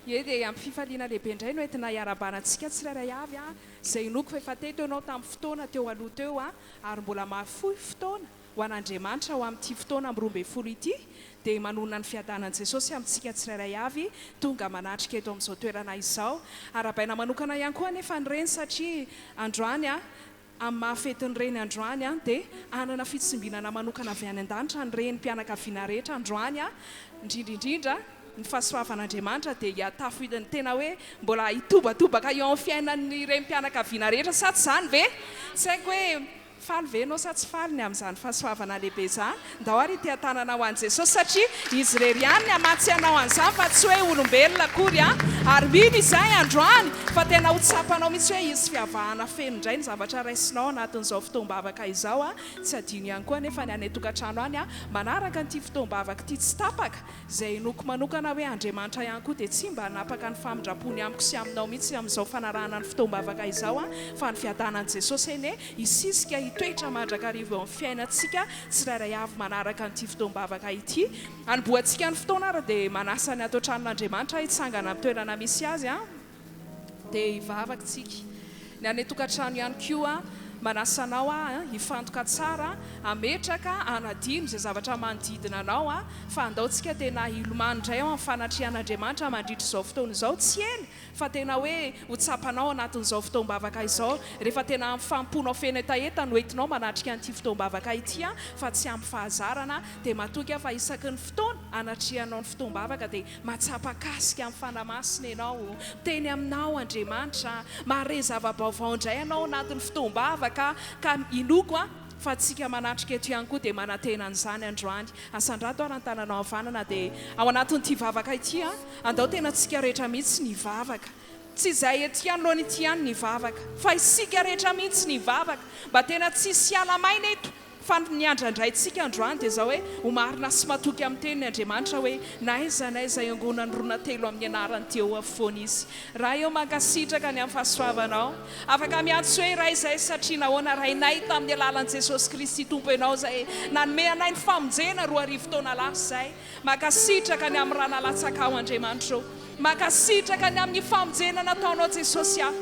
Ie dia ampy fifaliana lehibe indray no entina hiarahabana antsika tsirairay avy a, izay inoako fa efa teto ianao tamin'ny fotoana teo aloha teo a, ary mbola mahafoy fotoana ho an'Andriamanitra ho amin'ity fotoana amin'ny 12 ity, dia manonona ny fiadanan'i Jesosy amintsika tsirairay avy tonga manatrika eto amin'izao toerana izao. Arahabaina manokana ihany koa anefa ny reny satria androany a, Amin'ny maha fetin'ny reny androany dia hanana fitsimbinana manokana avy any an-danitra ny renim-pianakaviana rehetra androany, indrindra indrindra ny fahasoavan'Andriamanitra dia hiatafo ny tena hoe mbola hitobatobaka eo amin'ny fiainan'ny renim-pianakaviana rehetra sa tsy izany ve? Tsy haiko hoe faly ve ianao sa tsy faly ny amin'izany fahasoavana lehibe izany? Ndao ary hiteha-tanana ho an'i Jesosy satria Izy irery ihany ny hamatsy anao an'izany fa tsy hoe olombelona akory an! Ary mino izahay androany fa tena ho tsapanao mihitsy hoe hisy fiavahana feno indray ny zavatra raisinao anatin'izao fotoam-bavaka izao an! Tsy adino ihany koa anefa ny any an-tokantrano any an! Manaraka an'ity fotoam-bavaka ity tsy tapaka, izay inoako manokana hoe Andriamanitra ihany koa dia tsy mba hanapaka ny famindrampony amiko sy aminao mihitsy amin'izao fanarahana ny fotoam-bavaka izao an! Fa ny fiadanan'i Jesosy anie hisisika hitoetra mandrakariva eo amin'ny fiainantsika tsirairay avy manaraka an'ity fotoam-bavaka ity. Hanombohantsika ny fotoana ary dia manasa ny ato an-tranon'Andriamanitra hitsangana amin'ny toerana misy azy dia hivavaka isika. Ny any an-tokantrano ihany koa manasa anao aho hifantoka tsara, hametraka, hanadino izay zavatra manodidina anao fa andao tsika tena hilomano indray ao amin'ny fanatrehan'Andriamanitra mandritra izao fotoana izao. Tsy ela Fa tena hoe ho tsapanao anatin'izao fotoam-bavaka izao, rehefa tena amin'ny fanompoanao feno hetaheta no entinao manatrika an'ity fotoam-bavaka ity fa tsy amin'ny fahazarana, dia matoky aho fa isaky ny fotoana anatrehanao ny fotoam-bavaka dia mahatsapa kasika amin'ny Fanahy Masina ianao, miteny aminao Andriamanitra, mahare zava-baovao indray ianao anatin'ny fotoam-bavaka, ka inoako fa antsika manatrika eto ihany koa dia manantena an'izany androany. Asandrato ary ny tananao havanana dia ao anatin'ity vavaka ity Andao tena tsika rehetra mihitsy ny hivavaka. Tsy izay ety anoloana ity ihany ny hivavaka, fa isika rehetra mihitsy ny hivavaka. Mba tena tsy hisy hiala maina eto, fa ny andrandraintsika androany dia izao hoe, ho marina sy matoky amin'ny teniny Andriamanitra hoe, na aiza na aiza iangonan'ny roa na telo amin'ny anarany dia eo afovoany Izy. Ray ô, mankasitraka ny amin'ny fahasoavanao. Afaka miantso hoe Ray izahay satria nahoana? Rainay tamin'ny alalan'i Jesosy Kristy Tompo Ianao izay nanome anay ny famonjena 2000 taona lasa izay. Mankasitraka ny amin'ny rà nalatsakao Andriamanitra ô. Mankasitraka ny amin'ny famonjena nataonao Jesosy a.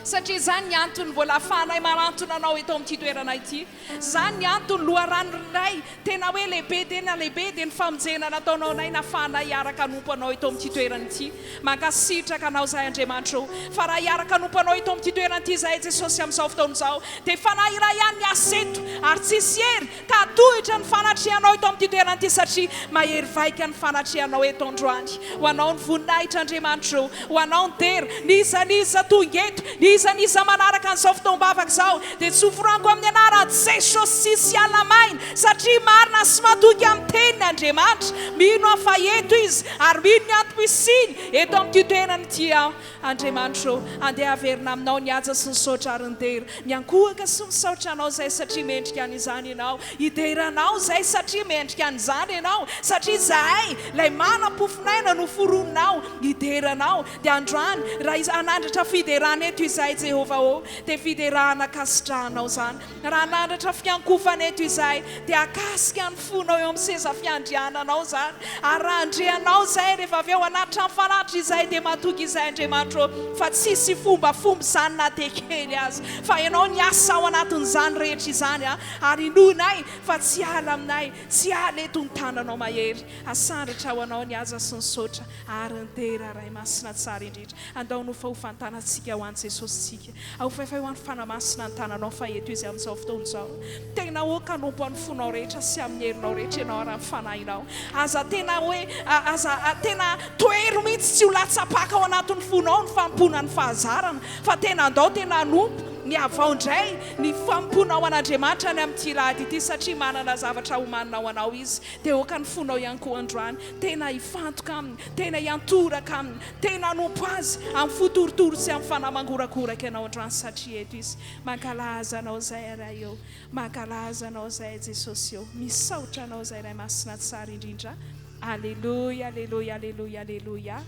Satria izany ny antony mbola ahafahanay manantona Anao eto amin'ity toerana ity. Izany ny antony, loharano iray tena hoe lehibe tena lehibe dia ny famonjena nataonao anay nahafahanay hiaraka hanompo Anao eto amin'ity toerana ity. Mankasitraka Anao izahay Andriamanitra ô. Fa raha hiaraka hanompo Anao eto amin'ity toerana ity izahay Jesosy amin'izao fotoana izao dia fanahy iray ihany miasa eto ary tsisy hery Ka hatohitra ny fanatrehanao eto amin'ity toerana ity satria mahery vaika ny fanatrehanao eto androany. Ho anao ny voninahitra Andriamanitra o, ho anao ny dera. N'iza n'iza tonga eto, n'iza n'iza manaraka an'izao fotoam-bavaka izao dia tsy ho foraniko amin'ny anaran'i Jesosy tsisy hiala maina satria marina sy matoky amin'ny teniny Andriamanitra. Mino aho fa eto Izy ary mino ny antom-pisiany eto amin'ity toerana ity aho. Andriamanitra ô, andeha haverina aminao ny haja sy ny saotra ary ny dera. Miankohoka sy misaotra Anao izahay satria mendrika an'izany Ianao. Hidera Anao izahay satria mendrika an'izany Ianao, satria izahay, ilay manam-pofonaina noforoninao, hidera Anao. Dia androany, raha hanandratra fiderana eto izahay, Jehovah ô, dia fiderana ankasitrahanao izany. Raha hanandratra fiankohofana eto izahay, dia hahakasika ny fonao eo amin'ny seza fiandriananao izany. Ary raha handre Anao izahay rehefa avy eo hanatitra ny fanatitra izahay, dia matoky izahay, Andriamanitra ô, fa tsy hisy fombafomba izany na dia kely aza, fa Ianao niasa ao anatin'izany rehetra izany, ary inoanay fa tsy hiala aminay, tsy hiala eto ny tananao mahery. Asandratra ho Anao ny haja sy ny saotra ary ny dera, Ray Masina tsara indrindra. Andao no fa ho fantanantsika ho an'i Jesosy tsika. Ahofaifay ho an'ny Fanahy Masina ny tananao fa eto Izy amin'izao fotoana izao. Tena aoka hanompo amin'ny fonao rehetra sy amin'ny herinao rehetra ianao ary amin'ny fanahinao. Aza tena hoe aza tena tohero mihitsy tsy ho latsa-paka ao anatin'ny fonao ny fanompoana ny fahazarana fa tena andao tena hanompo ny havao indray ny fanompoanao an'Andriamanitra any amin'ity lahady ity satria manana zavatra homanina ho anao Izy. Dia aoka ny fonao ihany koa androany tena hifantoka Aminy, tena hiantoraka Aminy, Tena hanompo Azy amin'ny fo torotoro sy amin'ny fanahy mangorakoraka ianao androany satria eto Izy. Mankalaza Anao izahay Ray ô. Mankalaza Anao izahay Jesosy ô. Misaotra Anao izahay Ray Masina tsara indrindra. Aleloia, aleloia, aleloia, aleloia.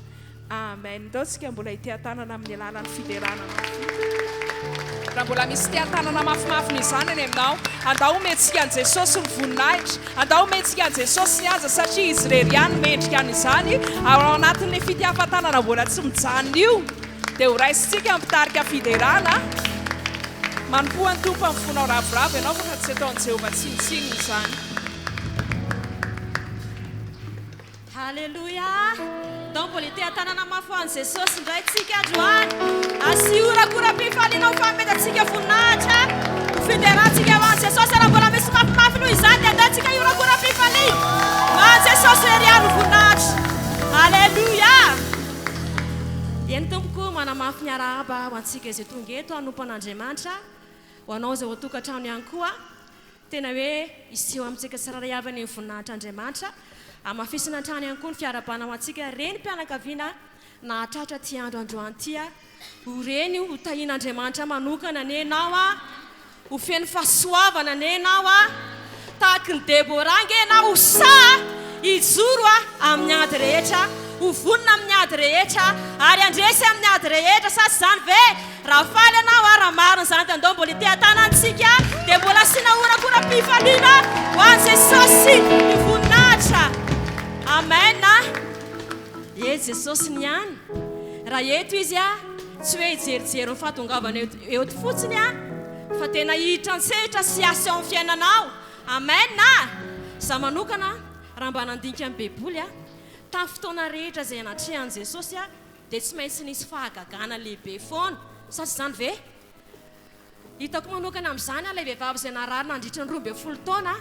Amen. Ndao tsika mbola hiteha-tanana amin'ny alalan'ny fiderana anao. Ary raha mbola misy teha-tanana mafimafy noho izany any aminao, andao homentsika an'i Jesosy ny voninahitra, andao homentsika an'i Jesosy ny haja satria Izy irery ihany no mendrika an'izany, ary ao anatin'ilay fitiavan-tanana mbola tsy mijanona io dia ho raisintsika ny mpitarika fiderana. Manompoa ny Tompo amin'ny fonao ravoravo ianao fa tsy ataon'i Jehovah tsinontsinona izany. Haleloia! Ndao mbola hiteha-tanana mafy ho an'i Jesosy indray tsika androany. Asio horakoram-pifaliana ho fanomezantsika voninahitra, ho fiderantsika ho an'i Jesosy. Raha mbola misy mafimafy noho izany dia andao tsika hihorakoram-pifaliana ho an'i Jesosy irery ihany ho voninahitra. Haleloia! Eny tompoko, manamafy ny arahaba ho antsika izay tonga eto hanompo an'Andriamanitra, ho anao izay ao an-tokantrano ihany koa. Tena hoe hiseho amintsika tsirairay avy anie ny voninahitr'Andriamanitra. Hamafisina hatrany ihany koa ny fiarahabana ho antsika renim-pianakaviana nahatratra ity andro androany ity. Ho reny ho tahian'Andriamanitra manokana anie ianao a! Ho feno fahasoavana anie ianao a! Tahaky ny Debora ange ianao ho sahy hijoro amin'ny ady rehetra, ho vonona amin'ny ady rehetra ary handresy amin'ny ady rehetra, sa tsy izany ve? Raha faly ianao ary raha marina izany dia andao mbola hiteha-tanantsika dia mbola asiana horakoram-pifaliana ho an'i Jesosy ny voninahitra. Amen. E Jesosy ny ihany. Raha eto Izy a, tsy hoe hijerijery ny fahatongavana eto fotsiny a, fa tena hiditra an-tsehatra sy hiasa eo amin'ny fiainanao. Amen. Za manokana raha mba nandinika ny Baiboly a, tamin'ny fotoana rehetra izay anatrehan'i Jesosy a, Dia tsy maintsy nisy fahagagana lehibe foana, sa tsy izany ve? Hitako manokana amin'izany ilay vehivavy izay narary nandritra ny 12 taona,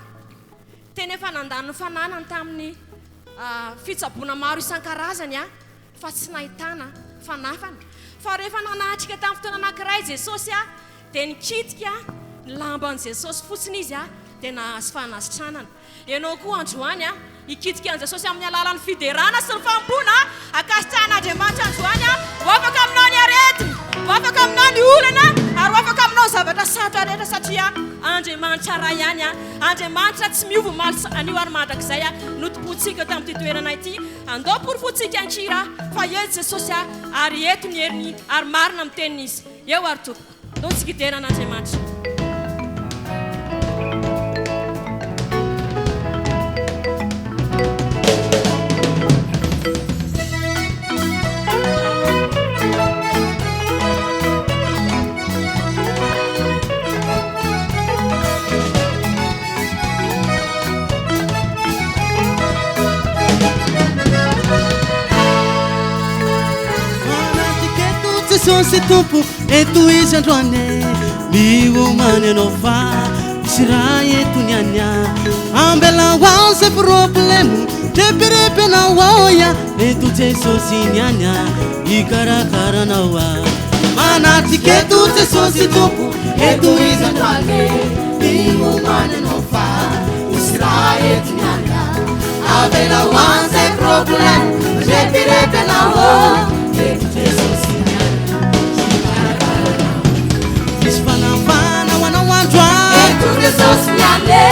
tena efa nandany ny fananany tamin'ny fitsaboana maro isan-karazany fa tsy nahitana fanafana. Fa rehefa nanatrika tamin'ny fotoana anankiray Jesosy dia nikitika ny lamban'i Jesosy fotsiny izy dia nahazo fanasitranana. Ianao koa androany hikitika an'i Jesosy amin'ny alalan'ny fiderana sy ny fanompoana ankasitrahan'Andriamanitra androany. Ho afaka aminao ny aretina, ho afaka aminao ny olana, ary ho afaka aminao ny zavatra sarotra rehetra satria Andriamanitra Ray ihany, Andriamanitra tsy miova omaly sy anio ary mandrakizay no tompontsika eto amin'ity toerana ity. Andao porofointsika an-kira fa eto Jesosy ary eto ny heriny ary marina amin'ny teniny Izy. Eo ary tompoko. Ndao tsika hidera an'Andriamanitra. Manatrika eto Jesosy Tompo. Eto izy androany e, miomana ianao fa misy raha eto ny any a. Ambelao ao izay problemo, repirepenao ao ya. Eto Jesosy ny any a, hikarakara anao a. Manatrika eto Jesosy Tompo, eto izy androany e, miomana ianao fa misy raha eto ny any a. Avelao any izay problemo, repirepenao ao, eto Jesosy ny any a. Misy fanafana ho anao androany. Eto Jesosy ny any e.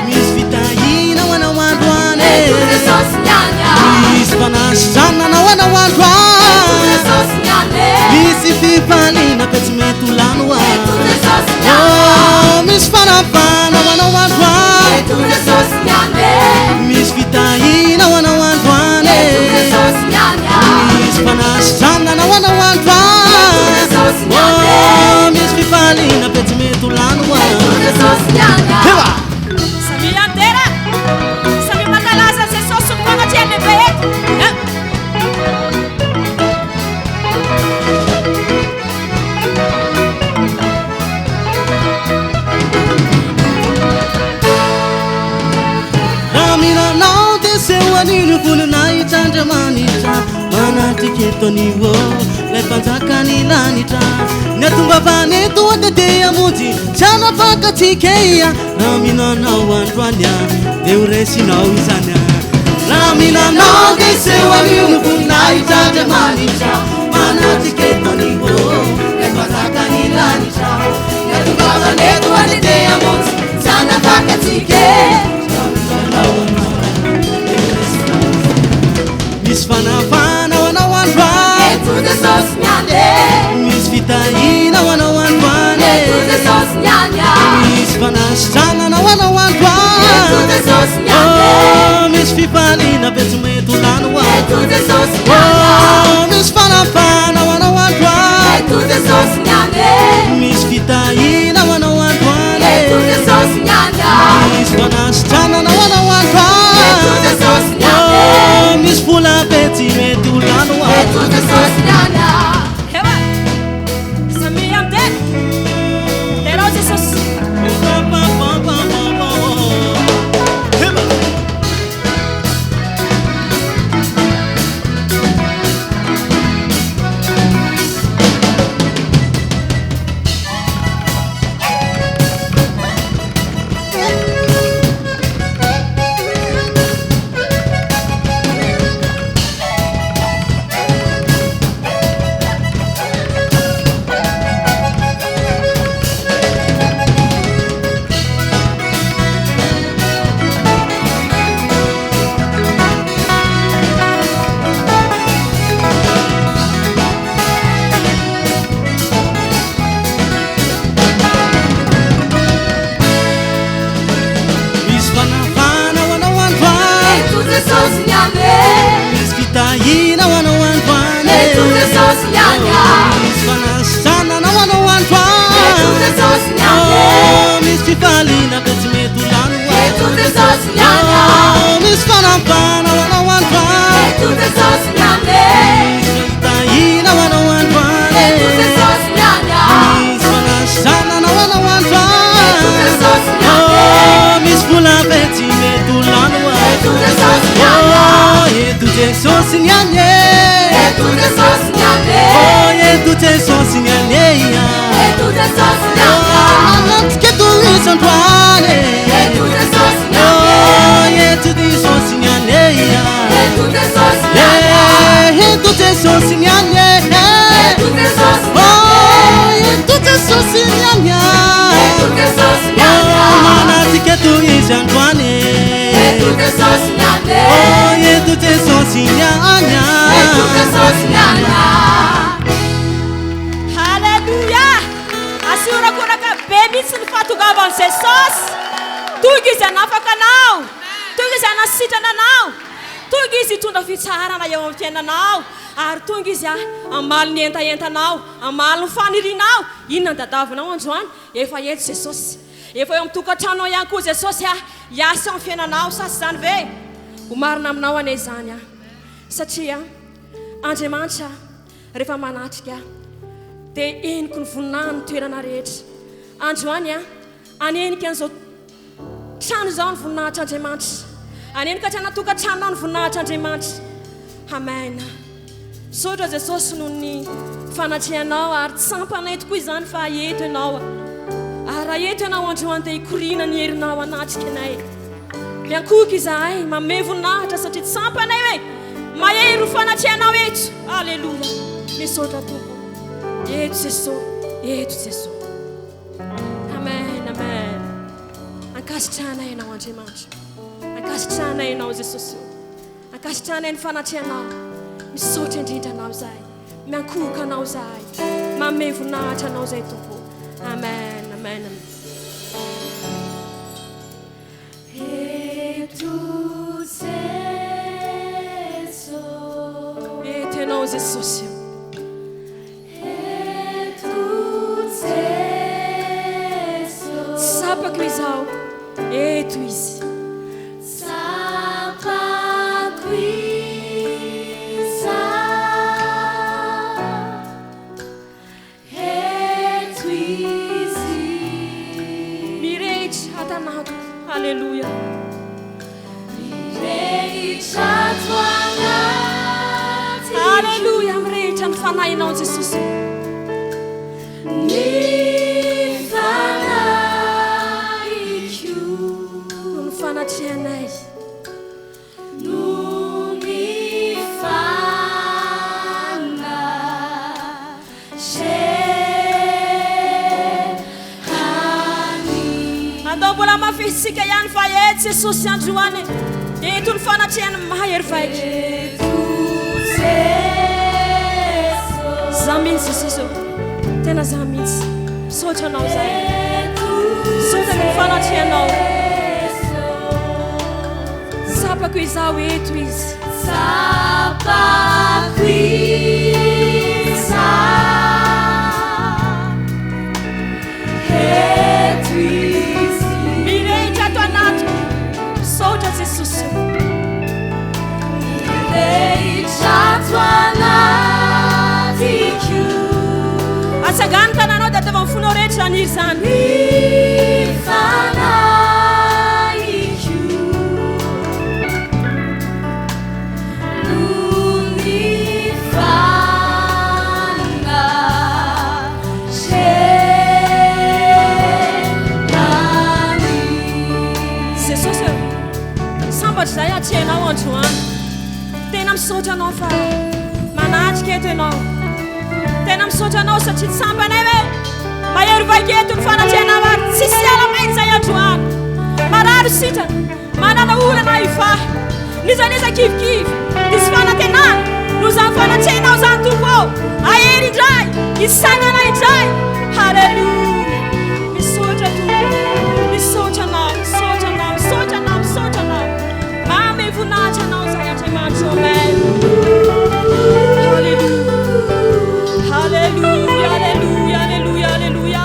Misy fitahiana ho anao androany. Eto Jesosy ny any a. Misy fanasitranana ho anao androany. Eto Jesosy ny any e. Misy fifaliana ka tsy mety ho lany ho Eto Jesosy ny any a. Oh, misy fanafana ho anao androany. Eto Jesosy ny any e. Misy fitahiana ho anao androany. Eto Jesosy ny any a. Misy fanasitranana ho anao androany. Eto Jesosy ny any e. Oh, misy fifaliana fa tsy mety ho lany ho Eto Jesosy ny any a. Hewa! Samia midera, samia mankalaza an'i Jesosy Tompo anatrehany lehibe eto. Ya. Raha mila anao dia seho anio ny voninahitr'Andriamanitra Manatrika eto anio Ilay mpanjaka ny lanitra Ny atongavana eto dia te hamonjy Tsy hanafaka antsika ia Raha mila anao androany dia ho resinao izany Raha mila anao dia seho anio ny voninahitr'Andriamanitra Manatrika eto anio Ilay mpanjaka ny lanitra Ny atongavana eto dia te hamonjy Tsy hanafaka antsika Raha mila anao androany dia ho resinao izany Misy fanafana ho anao androany Eto Jesosy ny any e. Misy fitahiana ho anao androany Eto fanasitranana ho anao androany. Eto Jesosy niany e. Oh, misy fifaliana be tsy mety ho lany ho ahy. Eto Jesosy niany Oh, misy fanafana ho anao androany. Eto Jesosy niany e. Misy fitahiana ho anao androany. Eto Jesosy niany Misy fanasitranana ho anao androany. Eto Jesosy niany e. Oh, misy vola be tsy mety ho lany ho ahy. Eto Jesosy niany Ewa! Samia miteny! Derao Jesosy! Misy fanafana ho anao androany. Eto Jesosy niany e. Misy fitahiana ho anao androany. Eto Jesosy niany Misy fanasitranana ho anao androany. Eto Jesosy niany e. Oh, misy fifaliana be tsy mety ho lany ho ahy. Eto Jesosy niany Oh, misy fanafana ho anao androany. Eto Jesosy niany e. Misy fitahiana ho anao androany. Eto Jesosy niany Misy fanasitranana ho anao androany. Eto Jesosy niany e. Oh, misy vola be tsy mety ho lany ho ahy. Eto Jesosy niany Oh, eto Jesosy niany e. Eto Jesosy niany e. Oh, eto Jesosy niany e. Eto Jesosy niany Manatrika eto izy androany e. Eto Jesosy niany Oh, eto Jesosy niany e. Eto Jesosy niany Eh, eto Jesosy niany e. Eto Jesosy Oh, eto Jesosy niany e. Eto Jesosy niany Oh, manatrika eto izy androany e. Eto Jesosy niany Oh, eto Jesosy niany Eto Jesosy niany Halleluja! Asio horakoraka be mihitsy ny fahatongavan'i Jesosy. Tonga Izy hanafaka anao. Tonga Izy hanasitrana anao. Tonga Izy hitondra fitsaharana eo amin'ny fiainanao. Ary tonga Izy hamaly ny hentahentanao, hamaly ny fanirianao. Inona ny tadiavinao androany? Efa eto Jesosy. Efa eo amin'ny tokantranonao ihany koa Jesosy hiasa eo amin'ny fiainanao. Sa tsy izany ve? Ho marina aminao anie izany. Satria Andriamanitra rehefa manatrika dia henoko ny voninahiny ny toerana rehetra. Androany hanenika an'izao trano izao ny voninahitr'Andriamanitra. Hanenika hatrany an-tokantranonao ny voninahitr'Andriamanitra. Amen. Misaotra Jesosy noho ny fanatrehanao ary tsampanay tokoa izany fa eto ianao. Ary raha eto ianao androany dia hikoriana ny herinao hanatrika anay. Miankohoka izahay, manome voninahitra satria tsampanay hoe mahery ho fanatrehanao eto. Aleloia. Misaotra Tompo. Eto Jesosy, eto Jesosy. Amen, amen. Ankasitrahanay ianao Andriamanitra. Ankasitrahanay ianao Jesosy. Ankasitrahanay ny fanatrehanao. Misaotra indrindra anao izahay. Miankohoka anao izahay. Manome voninahitra anao izahay Tompo. Amen, amen. Eto Jesosy. Eto ianao Jesosy. Eto Jesosy. Tsapako izao. Eto izy. Tsapako izao. Eto izy. Mirehitra ato anatiko. Alléluia. Mirehitra ato anatiko. Alléluia. Mirehitra ny fanahinao Jesosy. Ny fanahiko. Noho ny fanatrehanay. Noho ny fanatrehany. Andao mbola mafisika ihany fa eto Jesosy androany. Eto ny fanatrehany mahery vaika. Eto Jesosy. Za mihitsy Jesosy ô. Tena za mihitsy. Misaotra anao zahay. Eto Misaotra Miasa ny fanatrehanao. Tsapako izaho eto izy. Tsapako izaho eto izy. Mirehitra ato anatiko. Misaotra Jesosy. Mirehitra ato anatiko. Atsangano ny tananao dia ataovy amin'ny fonao rehetra izany hira izany. Ny fanahiko noho ny fanatrehany. Jesosy ô, sambatra izahay atrehinao androany. Tena misaotra anao fa manatrika eto ianao. Tena misaotra anao satria tsy sambanay hoe mahery vaika eto ny fanatrehanao ary tsisy hiala maina izahay androany. Marary sitrana, manana olana hivaha. N'iza n'iza kivikivy, diso fanantenana, noho izany fanatrehanao izany Tompo ô. Ahery indray, hisainana indray. Haleloia. Misaotra Tompo. Misaotra anao, misaotra anao, misaotra anao, misaotra anao. Manome voninahitra anao izahay Andriamanitra. Amen. Haleloia. Haleloia, haleloia, haleloia, haleloia.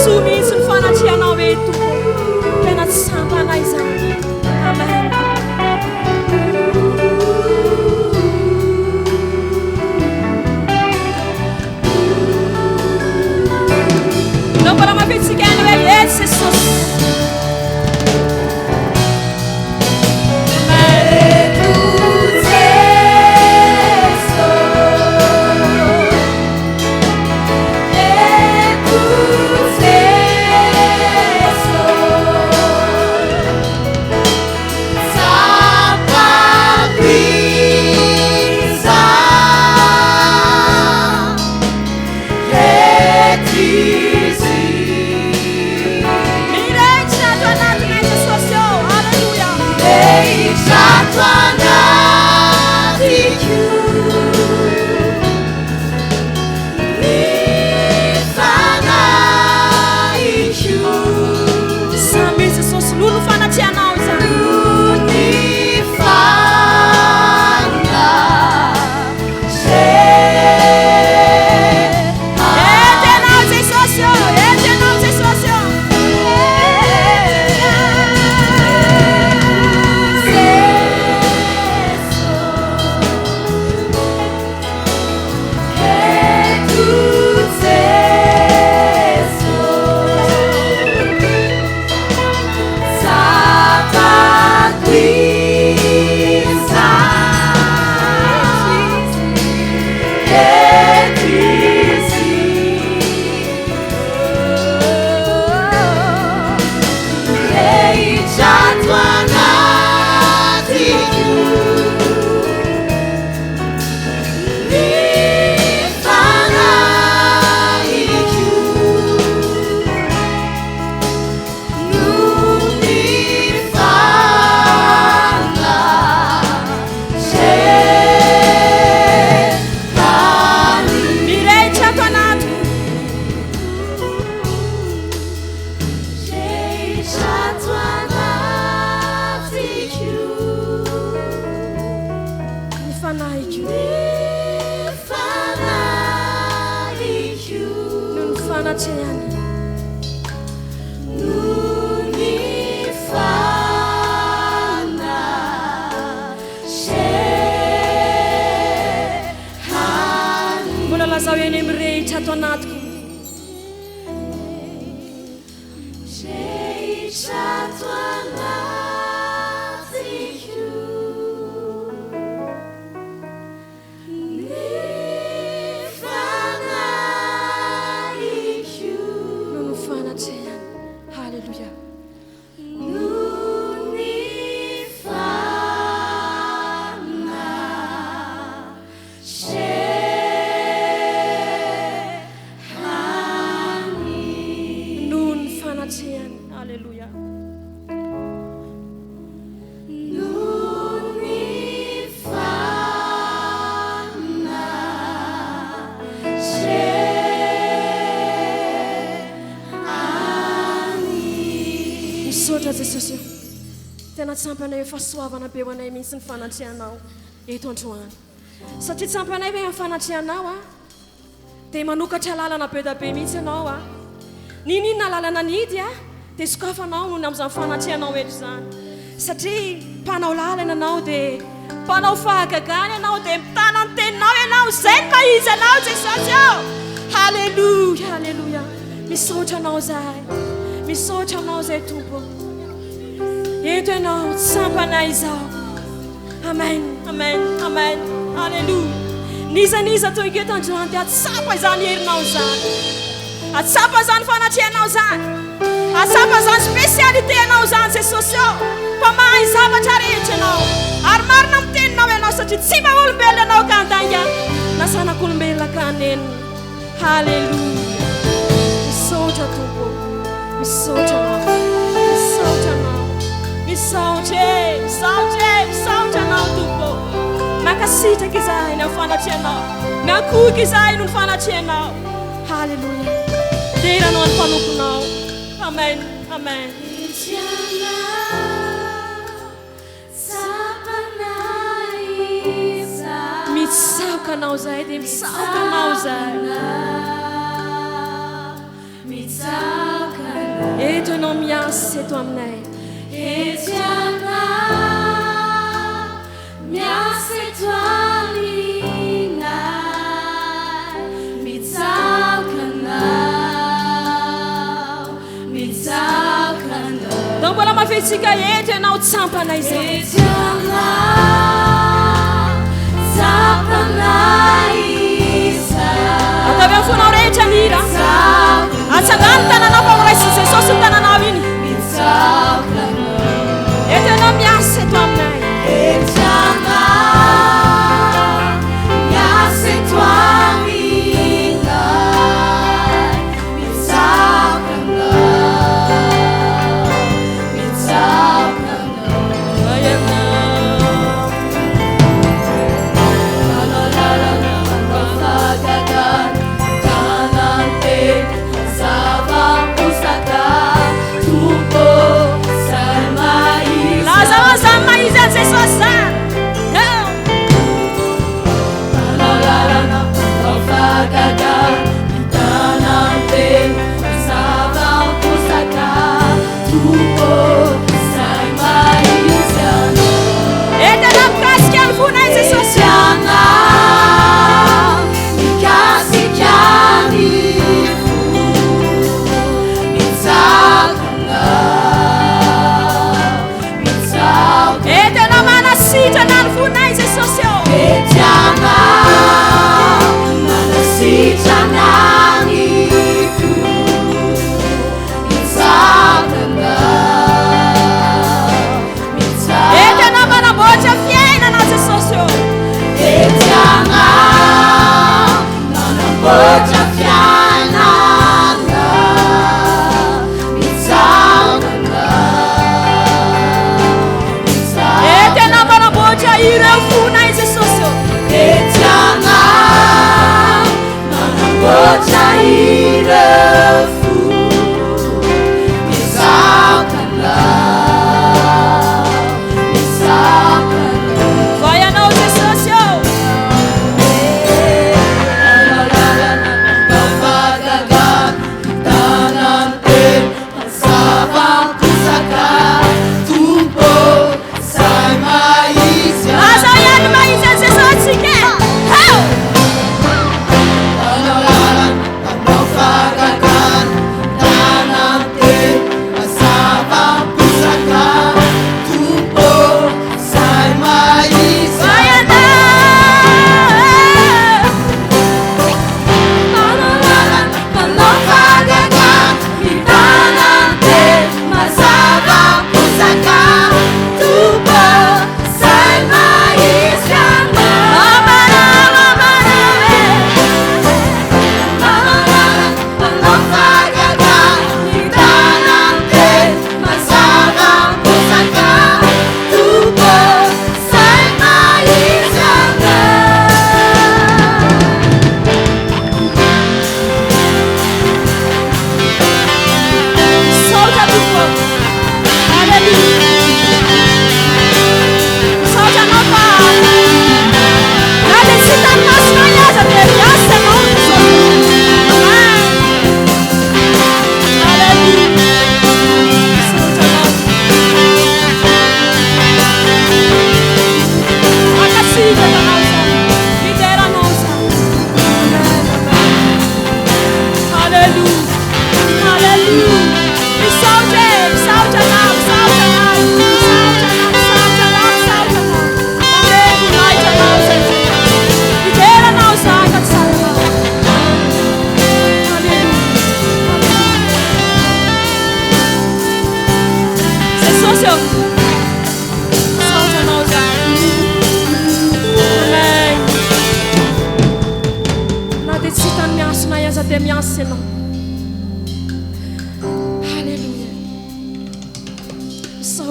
Soa mihitsy ny fanatrehanao eto Tompo. Tena tsy sampanay izany. Amen. Ndao mbola mampitsika ihany hoe Yes Jesosy. Eto Jeso, eto Jeso, tsapako izaho, eto izy. Mirehitra ato anatinay Jesosy ô. Haleloia. Mirehitra ato anatiko ny fanahiko. Samy Jesosy noho ny fanatrehanao izany. Noho ny fanatrehany. Eto ianao Jesosy ô. Eto ianao Jesosy ô. Eto Jeso, tsapako izaho, eto izy. Mirehitra ato anatiko ny fanahiko noho ny fanatrehany. Mirehitra ato anatiko. Mirehitra ato anatiko Ny fanahiko. ny fanahiko Noho ny fanatrehany. noho ny fanatrehany. Mbola lazao eny mirehitra ato anatiko. Mirehitra ato anatiko ny fanahiko Noho ny fanatrehany. Haleloia. noho ny fanatrehany. Noho ny fanatrehany. Haleloia. Noho ny fanatrehany. Misaotra Jesosy o. Tena tsampanay hoe fahasoavana be ho anay mihitsy ny fanatrehanao eto androany. Satria tsampanay hoe amin'ny fanatrehanao a, dia manokatra lalana be da be mihitsy ianao a. N'inon'inona lalana nihidy a, dia sokafanao noho ny amin'izany fanatrehanao eto izany. Satria mpanao lalana ianao dia mpanao fahagagana ianao dia mitana ny teninao ianao. Izay no maha izy anao Jesosy o. Haleloia, haleloia. Misaotra anao izahay. Misaotra anao izay Tompo. Eto ianao, tsampanay izao. Amen, amen, amen. Aleloia. N'iza n'iza tonga eto androany dia hahatsapa izany herinao izany. Hahatsapa izany fanatrehanao izany. Hahatsapa izany spécialité anao izany Jesosy ô. Fa mahay zavatra rehetra ianao. Ary marina amin'ny teninao ianao satria tsy mba olombelona ianao ka handainga na zanak'olombelona ka hanenina. Haleloia. Misaotra Tompo. Misaotra Anao. Misaotra Anao. Misaotra e, misaotra e, misaotra Anao Tompo. Mankasitraka izahay ny amin'ny fanatrehanao. Miankohoka izahay noho ny fanatrehanao. Haleloia. Dera Anao ny mpanomponao. Amen. Amen. Mitsaoka anao izahay dia mitsaoka anao izahay. Eto ianao miasa eto aminay. Eto ianao miasa eto aminay. Mitsaoka anao, mitsaoka anao. Ndao mbola mafetsika eto ianao tsampana izao. Eto ianao, tsapanay izao. Ataovy amin'ny fonao rehetra ny hira. Atsangano ny tananao fa horaisin'i Jesosy ny tananao iny. Mitsaoka anao. Eto ianao miasa eto aminay. Eto ianao, miasa eto aminay. Mitsaoka anao, mitsaoka anao. Manao lalana, manao fahagagana, tanan'ny teny, zava.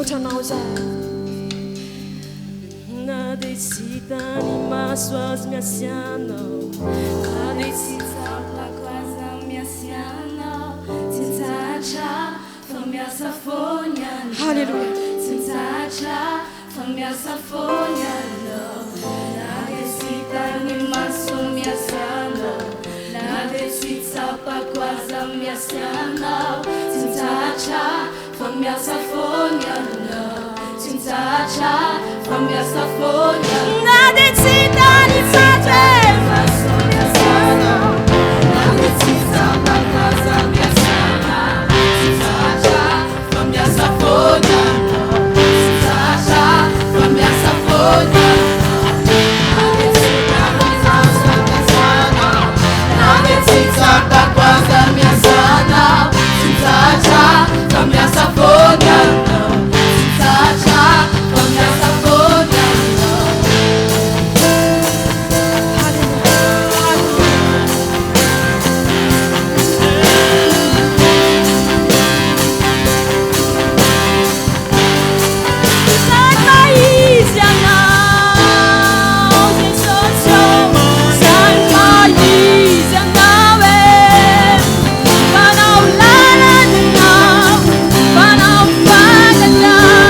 Misaotra Anao izahay. Na dia tsy hitan'ny maso aza miasy Anao. Na dia tsy tsapako aza miasy Anao. Tsy mitsahatra fa miasa foana Anao. Haleloia. Tsy mitsahatra fa miasa foana Anao. Na dia tsy hitan'ny maso miasy Anao. Na dia tsy tsapako aza miasy Anao. Tsy mitsahatra fa miasa foana Anao. Tsy mitsahatra fa miasa foana Anao. Na dia tsy hitan'ny maso e. Maso miasa Anao. Na dia tsy tsapako aza miasa Anao. Tsy mitsahatra fa miasa foana Anao. Tsy mitsahatra fa miasa foana Anao. Na dia tsy hitan'ny maso miasa Anao. Na dia tsy tsapako aza miasa Anao. Tsy mitsahatra fa miasa foana Anao. Tsy mitsahatra fa miasa foana Anao. Izay maha-izy Anao, Jesosy ô. Izay maha-izy Anao e. Mpanao lalana Ianao, mpanao fanalana Ianao.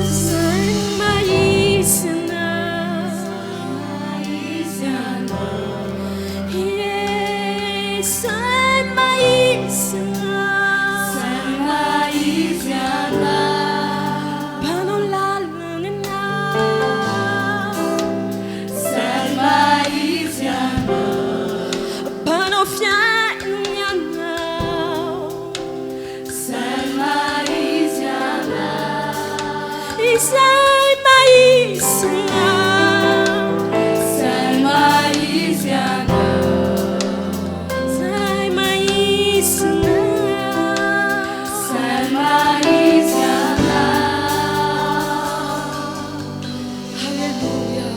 Izay maha-izy Anao. Izy Anao. Ie, izay maha-izy Anao. Izay maha-izy Anao. Mpanao lalana Ianao. Izay maha-izy Anao. Mpanao fiainana Ianao. Izay maha-izy Anao. Izay maha-izy Anao. Izay maha-izy Anao. Izay maha-izy Anao. Izay maha-izy Anao. Alléluia.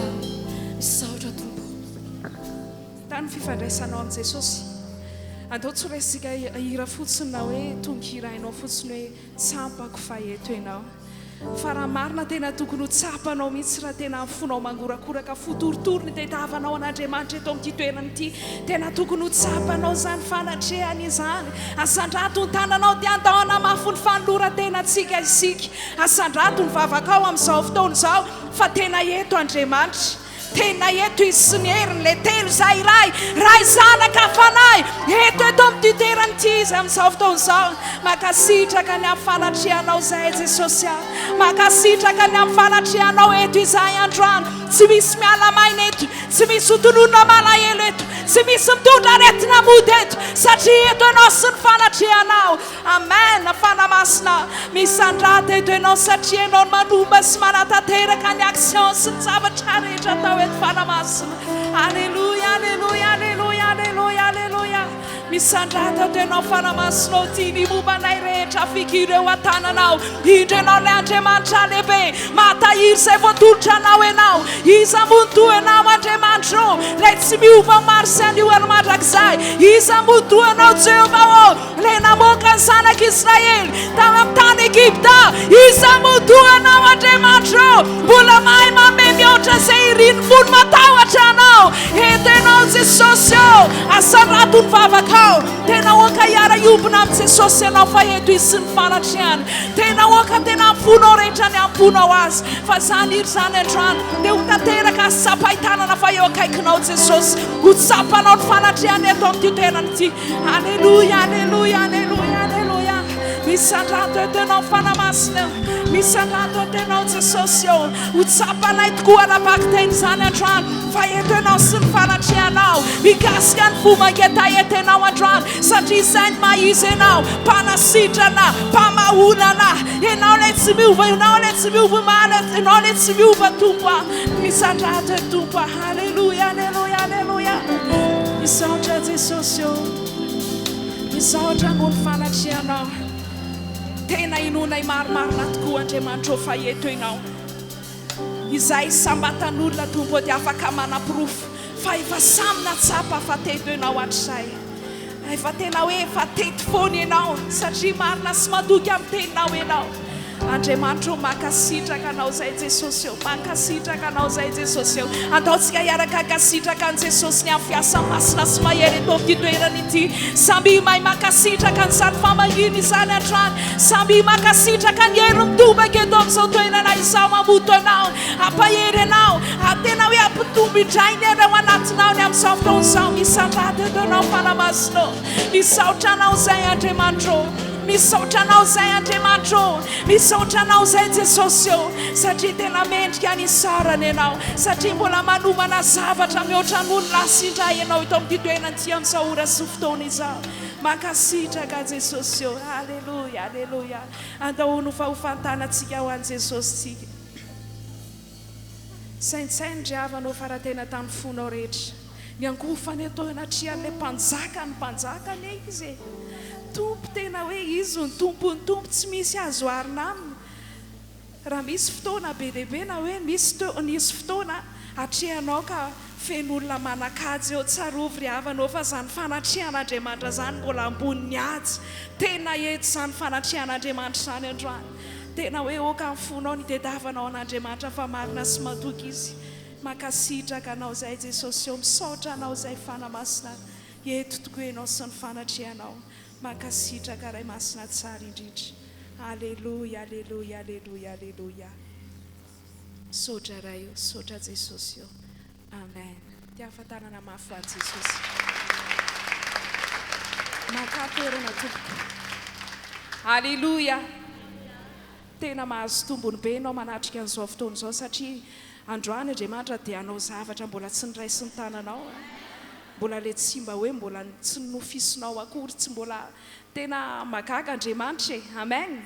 Misaotra Tompo. Tany fifandraisanao amin'i Jesosy. Andao tsy ho raisintsika hira fotsiny na hoe tononkira hainao fotsiny hoe tsampako fa eto ianao. Fa raha marina tena tokony ho tsapanao mihitsy raha tena amin'ny fonao mangorakoraka fo torotoro ny tadiavanao an'Andriamanitra eto amin'ity toerana ity. Tena tokony ho tsapanao izany fanatrehany izany. Asandrato ny tananao dia andao hanamafy ny fanoloran-tenantsika isika. Asandrato ny vavakao amin'izao fotoana izao fa tena eto Andriamanitra. Tena eto Izy sy ny heriny, ilay telo izay iray, Ray, Zanaka, Fanahy. Eto, eto amin'ity toerana ity Izy amin'izao fotoana izao. Mankasitraka ny amin'ny fanatrehanao izahay, Jesosy a. Mankasitraka ny amin'ny fanatrehanao eto izahay androany. Tsy misy miala maina eto, tsy misy hotononina malahelo eto, tsy misy mitondra aretina mody eto, satria eto Ianao sy ny fanatrehanao. Amen Fanahy Masina misandrata eto ianao satria ianao no manomba sy manatanteraka ny action sy ny zavatra rehetra atao eto Fanahy Masina Aleloia Aleloia Aleloia Aleloia Aleloia Misandrata eto ianao Fanahy Masina ô tia ny momba anay rehetra fikiro eo an-tananao Indro ianao ilay Andriamanitra lehibe mahatahiry izay voatolotra anao ianao Iza moa no toa anao Andriamanitra ô ilay tsy miova omaly sy anio ary mandrakizay Iza moa toa anao Jehovah ô Ilay namoaka ny zanak'Israely tao amin'ny tany Egypta, iza moa toa anao, Andriamanitra ô? Mbola mahay manome mihoatra izay irin'ny fony matahotra anao. Eto ianao, Jesosy ô! Asarato ny vavakao. Tena aoka hiara-hiombona amin'i Jesosy ianao fa eto Izy sy ny fanatrehany. Tena aoka tena amin'ny fonao rehetra ny hamponao Azy. Fa izany hira izany androany dia ho tanteraka azo tsapain-tanana fa eo akaikinao Jesosy. Ho tsapanao ny fanatrehany eto amin'ity toerana ity. Aleloia, aleloia, aleloia, aleloia. Misandrato eto Ianao Fanahy Masina. Misandrato eto Ianao Jesosy ô. Ho tsapanay tokoa ara-bakiteny izany androany fa eto Ianao sy ny fanatrehanao. Mikasika ny fo mangetaheta Ianao androany satria izay ny maha izy Ianao. Mpanasitrana, mpamaholana. Ianao ilay tsy miova, Ianao ilay tsy miova omaly, Ianao ilay tsy miova Tompo a. Misandrato eto Tompo a. Aleloia, aleloia, aleloia. Misaotra Jesosy ô. Misaotra noho ny fanatrehanao. Tena inoanay marimarina tokoa Andriamanitra ô fa eto Ianao. Izahay isam-batan'olona Tompo ô dia afaka manaporofo fa efa samy nahatsapa fa teto Ianao hatrizay. Efa tena hoe efa teto foana Ianao satria marina sy matoky amin'ny teninao Ianao. Andriamanitra ô mankasitraka Anao izay Jesosy ô, mankasitraka Anao izay Jesosy ô. Andaontsika hiaraka hankasitraka an'i Jesosy ny amin'ny fiasa masina sy mahery eto amin'ity toerana ity. Samia mahay mankasitraka an'izany famangiana izany hatrany. Samia mankasitraka ny hery mitobaka eto amin'izao toerana izao mamoto anao, hampahery anao, ary tena hoe hampitombo indray ny hery ao anatinao ny amin'izao fotoana izao. Misandrata eto ianao Fanahy Masina ô. Misaotra anao izay Andriamanitra ô. Misaotra anao izay Andriamanitra ô. Misaotra anao izay Jesosy ô. Satria tena mendrika ny isaorana ianao. Satria mbola manomana zavatra mihoatra noho ny lasa indray ianao eto amin'ity toerana ity amin'izao ora sy fotoana izao. Mankasitraka Jesosy ô. Aleloia, aleloia. Andao ho nofahofantanantsika ho an'i Jesosy tsika. Saintsaino ry havana ô fa raha tena tamin'ny fonao rehetra niankohofana eto anatrehan'ilay Mpanjaka ny Mpanjaka anie Izy e! Tompo tena hoe Izy no Tompon'ny Tompo tsy misy azo oharina Aminy. Raha misy fotoana be dia be na hoe misy teo nisy fotoana atrehanao ka feno olona manan-kaja eo, tsarovy ry havana ô fa izany fanatrehan'Andriamanitra izany mbola ambonin'ny haja. Tena eto izany fanatrehan'Andriamanitra izany androany. Tena hoe aoka ny fonao ny hitediavanao an'Andriamanitra fa marina sy matoky Izy. Mankasitraka Anao izay Jesosy ô, misaotra Anao izay Fanahy Masina eto tokoa Ianao sy ny fanatrehanao. Mankasitraka Ray Masina tsara indrindra. Aleloia aleloia aleloia aleloia. Misaotra Ray o, misaotra Jesosy o. Amen. Tiafa-tanana mafy ho an'i Jesosy. Makà toerana tompoko. Aleloia. Tena mahazo tombony be ianao manatrika an'izao fotoana izao satria androany Andriamanitra dia hanao zavatra mbola tsy noraisin'ny tananao. Mbola le tsy mba hoe mbola tsy nonofisinao akory, tsy mbola, tena mahagaga Andriamanitra e! Amen!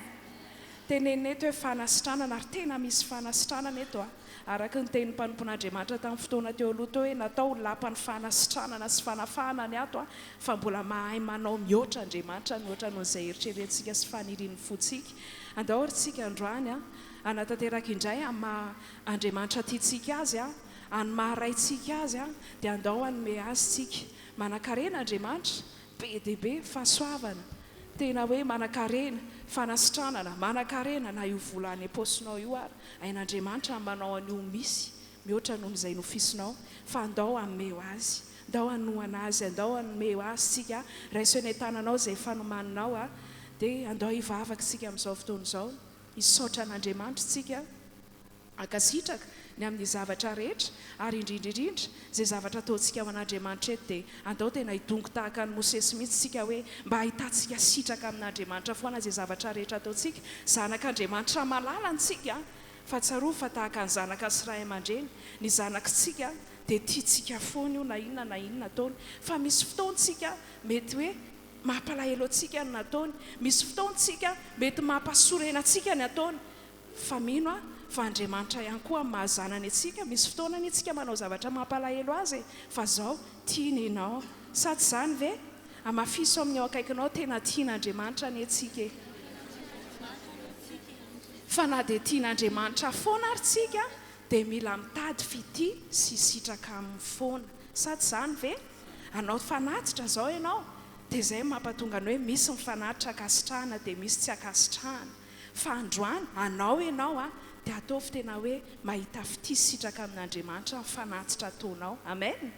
Tenenina eto hoe fanasitranana ary tena misy fanasitranana eto a! Araka ny tenin'ny mpanompon'Andriamanitra tamin'ny fotoana teo aloha teo hoe natao ho lapan'ny fanasitranana sy fanafahana ny ato a, fa mbola mahay manao mihoatra Andriamanitra mihoatra noho izay eritreretintsika sy fanirian'ny fontsika. Andao ary tsika androany a, hanatanteraka indray amin'ny maha Andriamanitra tiantsika Azy a, Any maha Raintsika Azy dia andao hanome Azy tsika. Manankarena Andriamanitra, be dia be, fahasoavana, tena hoe manankarena, fanasitranana, manankarena na io vola any am-paosinao io ary, hain'Andriamanitra ny manao an'io misy mihoatra noho izay nofisinao, fa andao hanome Azy, andao hanohana Azy, andao hanome Azy tsika, raiso eny an-tananao izay efa nomaninao, dia andao hivavaka isika amin'izao fotoana izao, hisaotra an'Andriamanitra isika. Hankasitraka ny amin'ny zavatra rehetra, ary indrindra indrindra, izay zavatra ataontsika ho an'Andriamanitra eto dia andao tena hidongy tahaka an'i Mosesy mihitsy isika hoe mba hahitantsika sitraka amin'Andriamanitra foana izay zavatra rehetra ataontsika. Zanak'Andriamanitra malala antsika, fa tsarovy fa tahaka ny zanaka sy ray aman-dreny, ny zanakitsika dia tiantsika foana io na inona na inona ataony, fa misy fotoana isika mety hoe mampalahelo antsika ny nataony, misy fotoana isika mety mampasorena antsika ny ataony, Fa mino aho fa Andriamanitra ihany koa amin'ny maha zanany antsika, misy fotoana anie tsika manao zavatra mampalahelo azy e, fa zao, tiany ianao. Sa tsy izany ve? Hamafiso amin'ny eo akaikinao, tena tian'Andriamanitra anie tsika e. Fa na dia tian'Andriamanitra foana ary tsika dia mila mitady fitia sy sitraka aminy foana. Sa tsy izany ve? Hanao fanatitra zao ianao, dia izay no mampatonga ny hoe misy ny fanatitra ankasitrahana dia misy tsy ankasitrahana. Fa androany, anao ianao a, dia ataovy tena hoe mahita fitia sitraka amin'Andriamanitra ny fanatitra ataonao. Amen!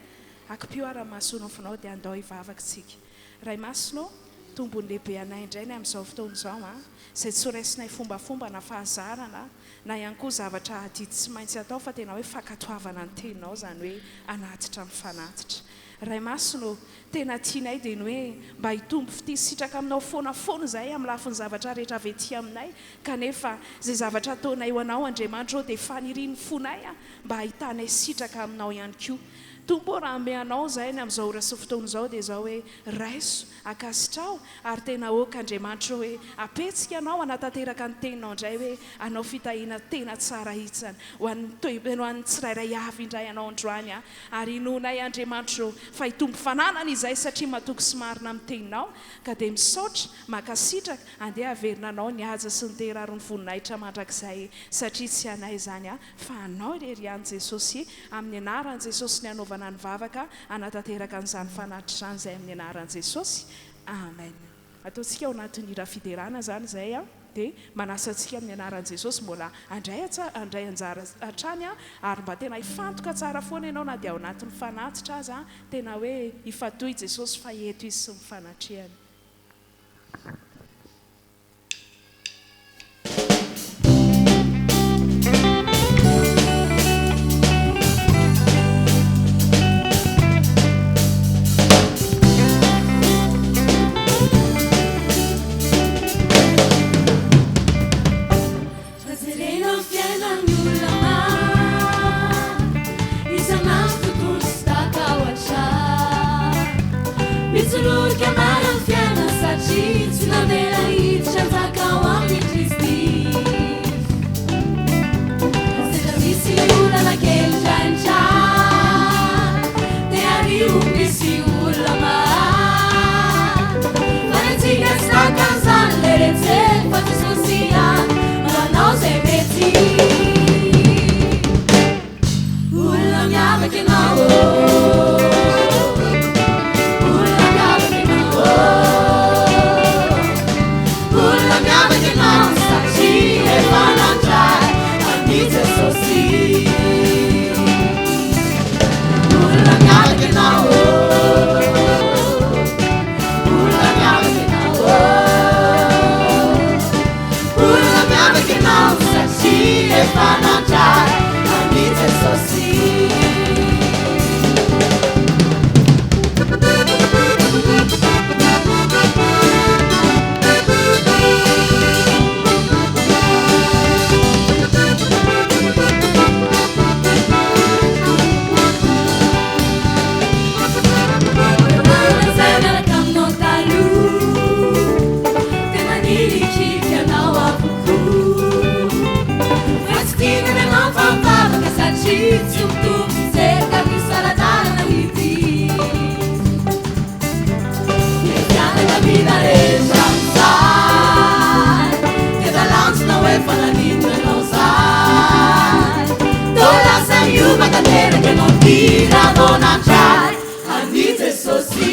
Akipio ara maso nofinao dia andao hivavaka isika. Ray Masina ô, tombony lehibe anay indray ny amin'izao fotoana izao a, izay tsy ho raisinay fombafomba na fahazarana na ihany koa zavatra adidy tsy maintsy atao fa tena hoe fankatoavana ny teninao izany hoe hanatitra ny fanatitra. Ray Masina ô, tena tianay dia ny hoe mba hitombo fitia sitraka aminao foana foana izahay amin'ny lafiny zavatra rehetra avy ety aminay, kanefa izay zavatra ataonay ho Anao Andriamanitra ô dia fanirian'ny fonay mba hahitanay sitraka aminao ihany koa. Tompo ô, raha hanome Anao izahay ny amin'izao ora sy fotoana izao dia izao hoe, raiso, ankasitraho, ary tena aoka Andriamanitra hoe apetsika Anao hanatanteraka ny Teninao indray hoe hanao fitahiana tena tsara hitsany ho an'ny toe, ho an'ny tsirairay avy indray Ianao androany a. Ary inoanay Andriamanitra ô fa hitombo fananana izahay satria matoky sy marina amin'ny Teninao ka dia misaotra, mankasitraka, andeha haverina Anao ny haja sy ny dera ary ny voninahitra mandrakizay satria tsy anay izany a fa Anao irery ihany Jesosy amin'ny anaran'i Jesosy ny hanaovana ny vavaka hanatanteraka an'izany fanatitra izany izay amin'ny anaran'i Jesosy. Amen. Ataontsika ao anatin'ny hira fiderana izany izay an, dia manasa antsika amin'ny anaran'i Jesosy mbola handray handray anjara hatrany an, ary mba tena hifantoka tsara foana ianao na dia ao anatin'ny fanatitra aza, tena hoe hifatohy Jesosy fa eto Izy sy ny fanatrehany. Raha jerena ny fiainan'ny olona maro, isan'andro tontolo sy takahoatra. Mitsirorika mara ny fiainana satria tsy namela hiditra hanjaka ao amin'i Kristy. Sendra misy olana kely indraindray, dia ario misy olona mahay. Fa ny antsika tsy tahaka an'izany leretseny fa Jesosy ihany manao izay mety. Olona miavaka ianao ô. Olona miavaka ianao ô. Olona miavaka ianao satria efa nandray an'i Jesosy. Olona miavaka ianao ô. Olona miavaka ianao ô. Olona miavaka ianao satria efa nandray an'i Jesosy. Izay miaraka aminao taloha Dia manilikilika anao avokoa Fa tsy tiany ianao fa mivavaka satria tsy mitovy fijery ka misy saradalana ity Ny fianakaviana rehetra amin'izay Dia talanjona hoe fa naninona ianao izay Toa lasa niova tanteraka ianao ity raha vao nandray An'i Jesosy.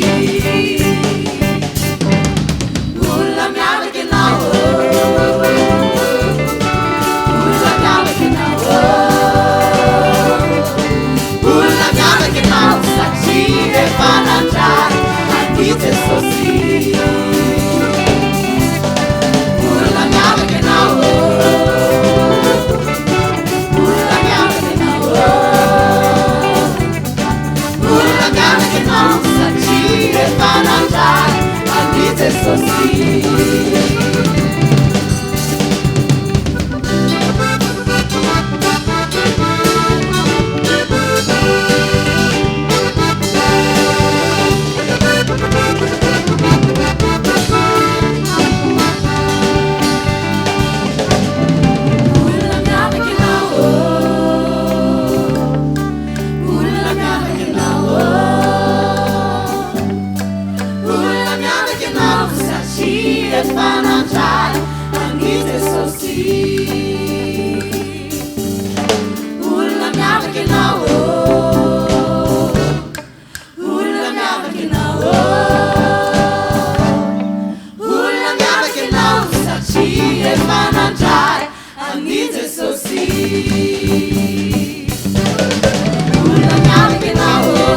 Olona miavaka ianao ô. Olona miavaka ianao ô. Olona miavaka ianao satria efa nandray an'i Jesosy. Olona miavaka ianao ô. Olona miavaka ianao ô. Olona miavaka ianao satria efa nandray an'i Jesosy. Olona miavaka ianao ô. Olona miavaka ianao ô. Olona miavaka ianao satria efa nandray an'i Jesosy. Olona miavaka ianao ô. Olona miavaka ianao ô. Olona miavaka ianao satria efa nandray an'i Jesosy. Olona miavaka ianao ô.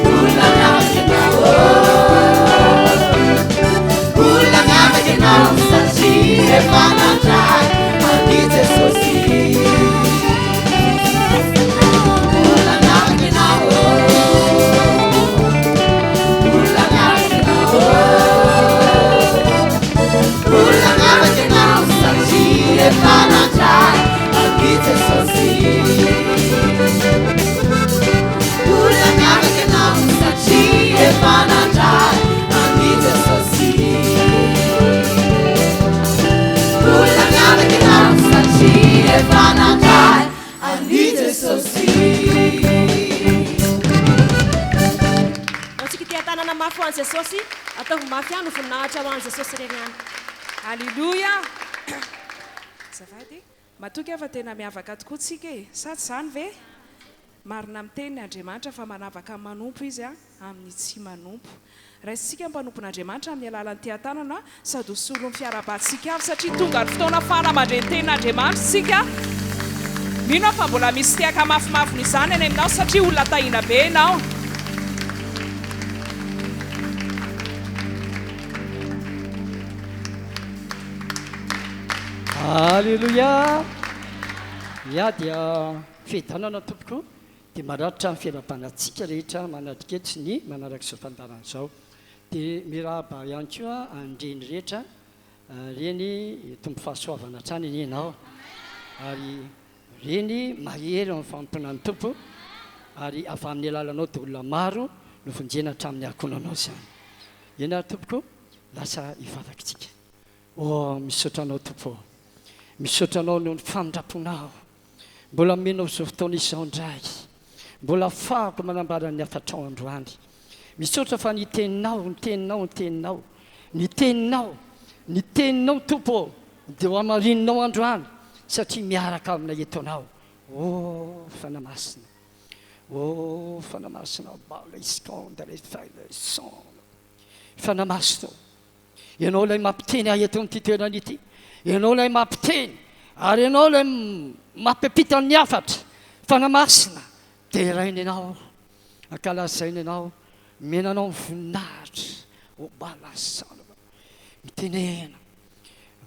Olona miavaka ianao ô. Olona miavaka ianao satria Jesosy. Ataovy mafy ihany ho voninahitra ho an'i Jesosy irery ihany. Aleloia! Azafady. Matoky aho fa tena miavaka tokoa tsika e! Sa tsy izany ve? Marina amin'ny teniny Andriamanitra fa manavaka ny manompo Izy amin'ny tsy manompo. Raisintsika ny mpanompon'Andriamanitra amin'ny alalan'ny teha-tanana sady ho solon'ny fiarahabantsika avy satria tonga ny fotoana afahana mandre ny tenin'Andriamanitra isika. Mino aho fa mbola misy tehaka mafimafy noho izany any aminao satria olona tahiana be ianao. Alléluia! Ya dia fiadanana tompoko dia maratra ny fiarahabana antsika rehetra manatrika eto sy ny manaraka izao fandaharana izao. Dia mirahaba ihany koa an'i Reny rehetra, Reny Tompo fahasoavana hatrany anie ianao ary Reny mahery ao amin'ny fanompoana ny Tompo ary avy amin'ny alalanao dia olona maro no vonjena hatramin'ny ankohonanao izany. Eny ary tompoko, lasa hivavaka isika. Oh, misaotra Anao Tompo ô. Misaotra Anao noho ny famindram-ponao. Mbola omenao izao fotoana izao indray. Mbola afahako manambara ny hafatrao androany. Misaotra fa ny teninao, ny teninao, ny teninao, ny teninao, ny teninao Tompo ô, dia ho hamarininao androany satria miaraka aminay eto Anao. Oh, Fanahy Masina. Oh, Fanahy Masina, Fanahy Masina ô. Ianao ilay mampiteny ahy eto amin'ity toerana ity. Ianao ilay mampiteny ary Ianao ilay mampiampita ny hafatra. Fanahy Masina, deraina Ianao, ankalazaina Ianao, omena Anao ny voninahitra. O Balasanova. Mitenena,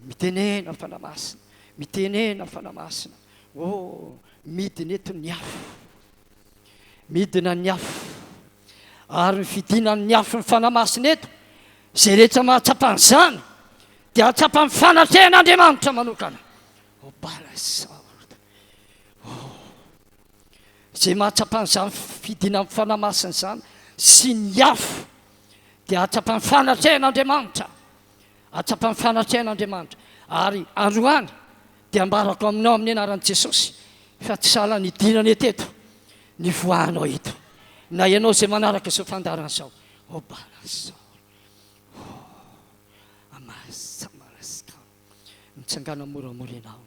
mitenena Fanahy Masina, mitenena Fanahy Masina. O, midina eto ny afo. Midina ny afo. Ary ny fidinan'ny afon'ny Fanahy Masina eto, izay rehetra mahatsapa an'izany dia hahatsapa ny fanatrehan'Andriamanitra manokana. Oh, balasaorda. Oh. Izay mahatsapa an'izany fidinan'ny Fanahy Masina izany sy ny afo dia hahatsapa ny fanatrehan'Andriamanitra. Hahatsapa ny fanatrehan'Andriamanitra. Ary androany dia ambarako aminao amin'ny anaran'i Jesosy fa tsy sahala ny nidirana eto eto ny voahanao eto na ianao izay manaraka izao fandaharana izao. Oh balasor. Oh amasamaraska. Mitsangana moramora ianao.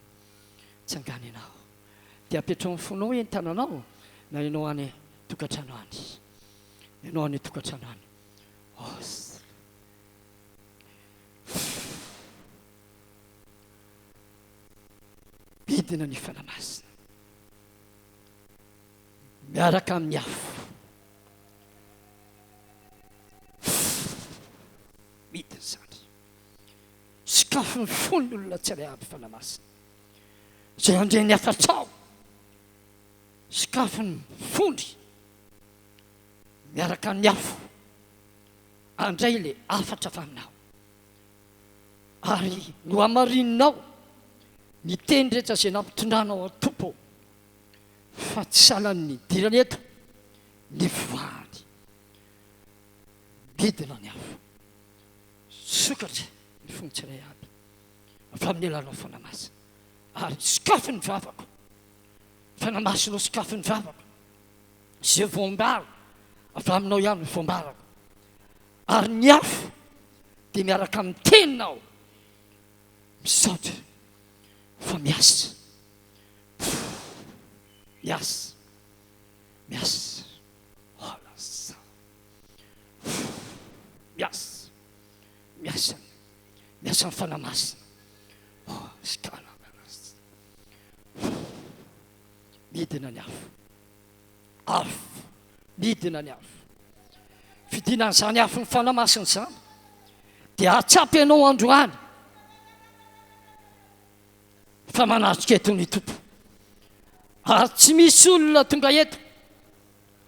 Mitsangana ianao. Dia apetraho ny fonao eny tananao na ianao any tokantrano any. Ianao any tokantrano any. Oh. Midina ny Fanahy Masina miaraka amin'ny afo. Midina izany. Sokafy ny fon'ny olona tsirairay avy Fanahy Masina. Izay handre ny hafatrao. Sokafy ny fony miaraka amin'ny afo. Handray ilay hafatra avy aminao. Ary nohamarininao ny teny rehetra izay nampitondranao aho Tompo ô, fa tsy sahala ny nidirany eto ny voahany. Midina ny afo, sokatra ny fony tsiray aby avy amin'ny alalanao Fanahy Masina, ary sokafy ny vavako, Fanahy Masina ô sokafy ny vavako, izay voambara avy aminao ihany no voambarako. Ary ny afo dia miaraka amin'ny teninao. Misaotra fa miasa. Miasa. Miasa. Oh lasa. Miasa. Miasa. Miasa ny Fanahy Masina. Oh, skala. Midina ny afo. Afo. Midina ny afo. Fidinan'izany afon'ny Fanahy Masina izany dia hahatsapa ianao androany fa manatrika eto ny Tompo. Ary tsy misy olona tonga eto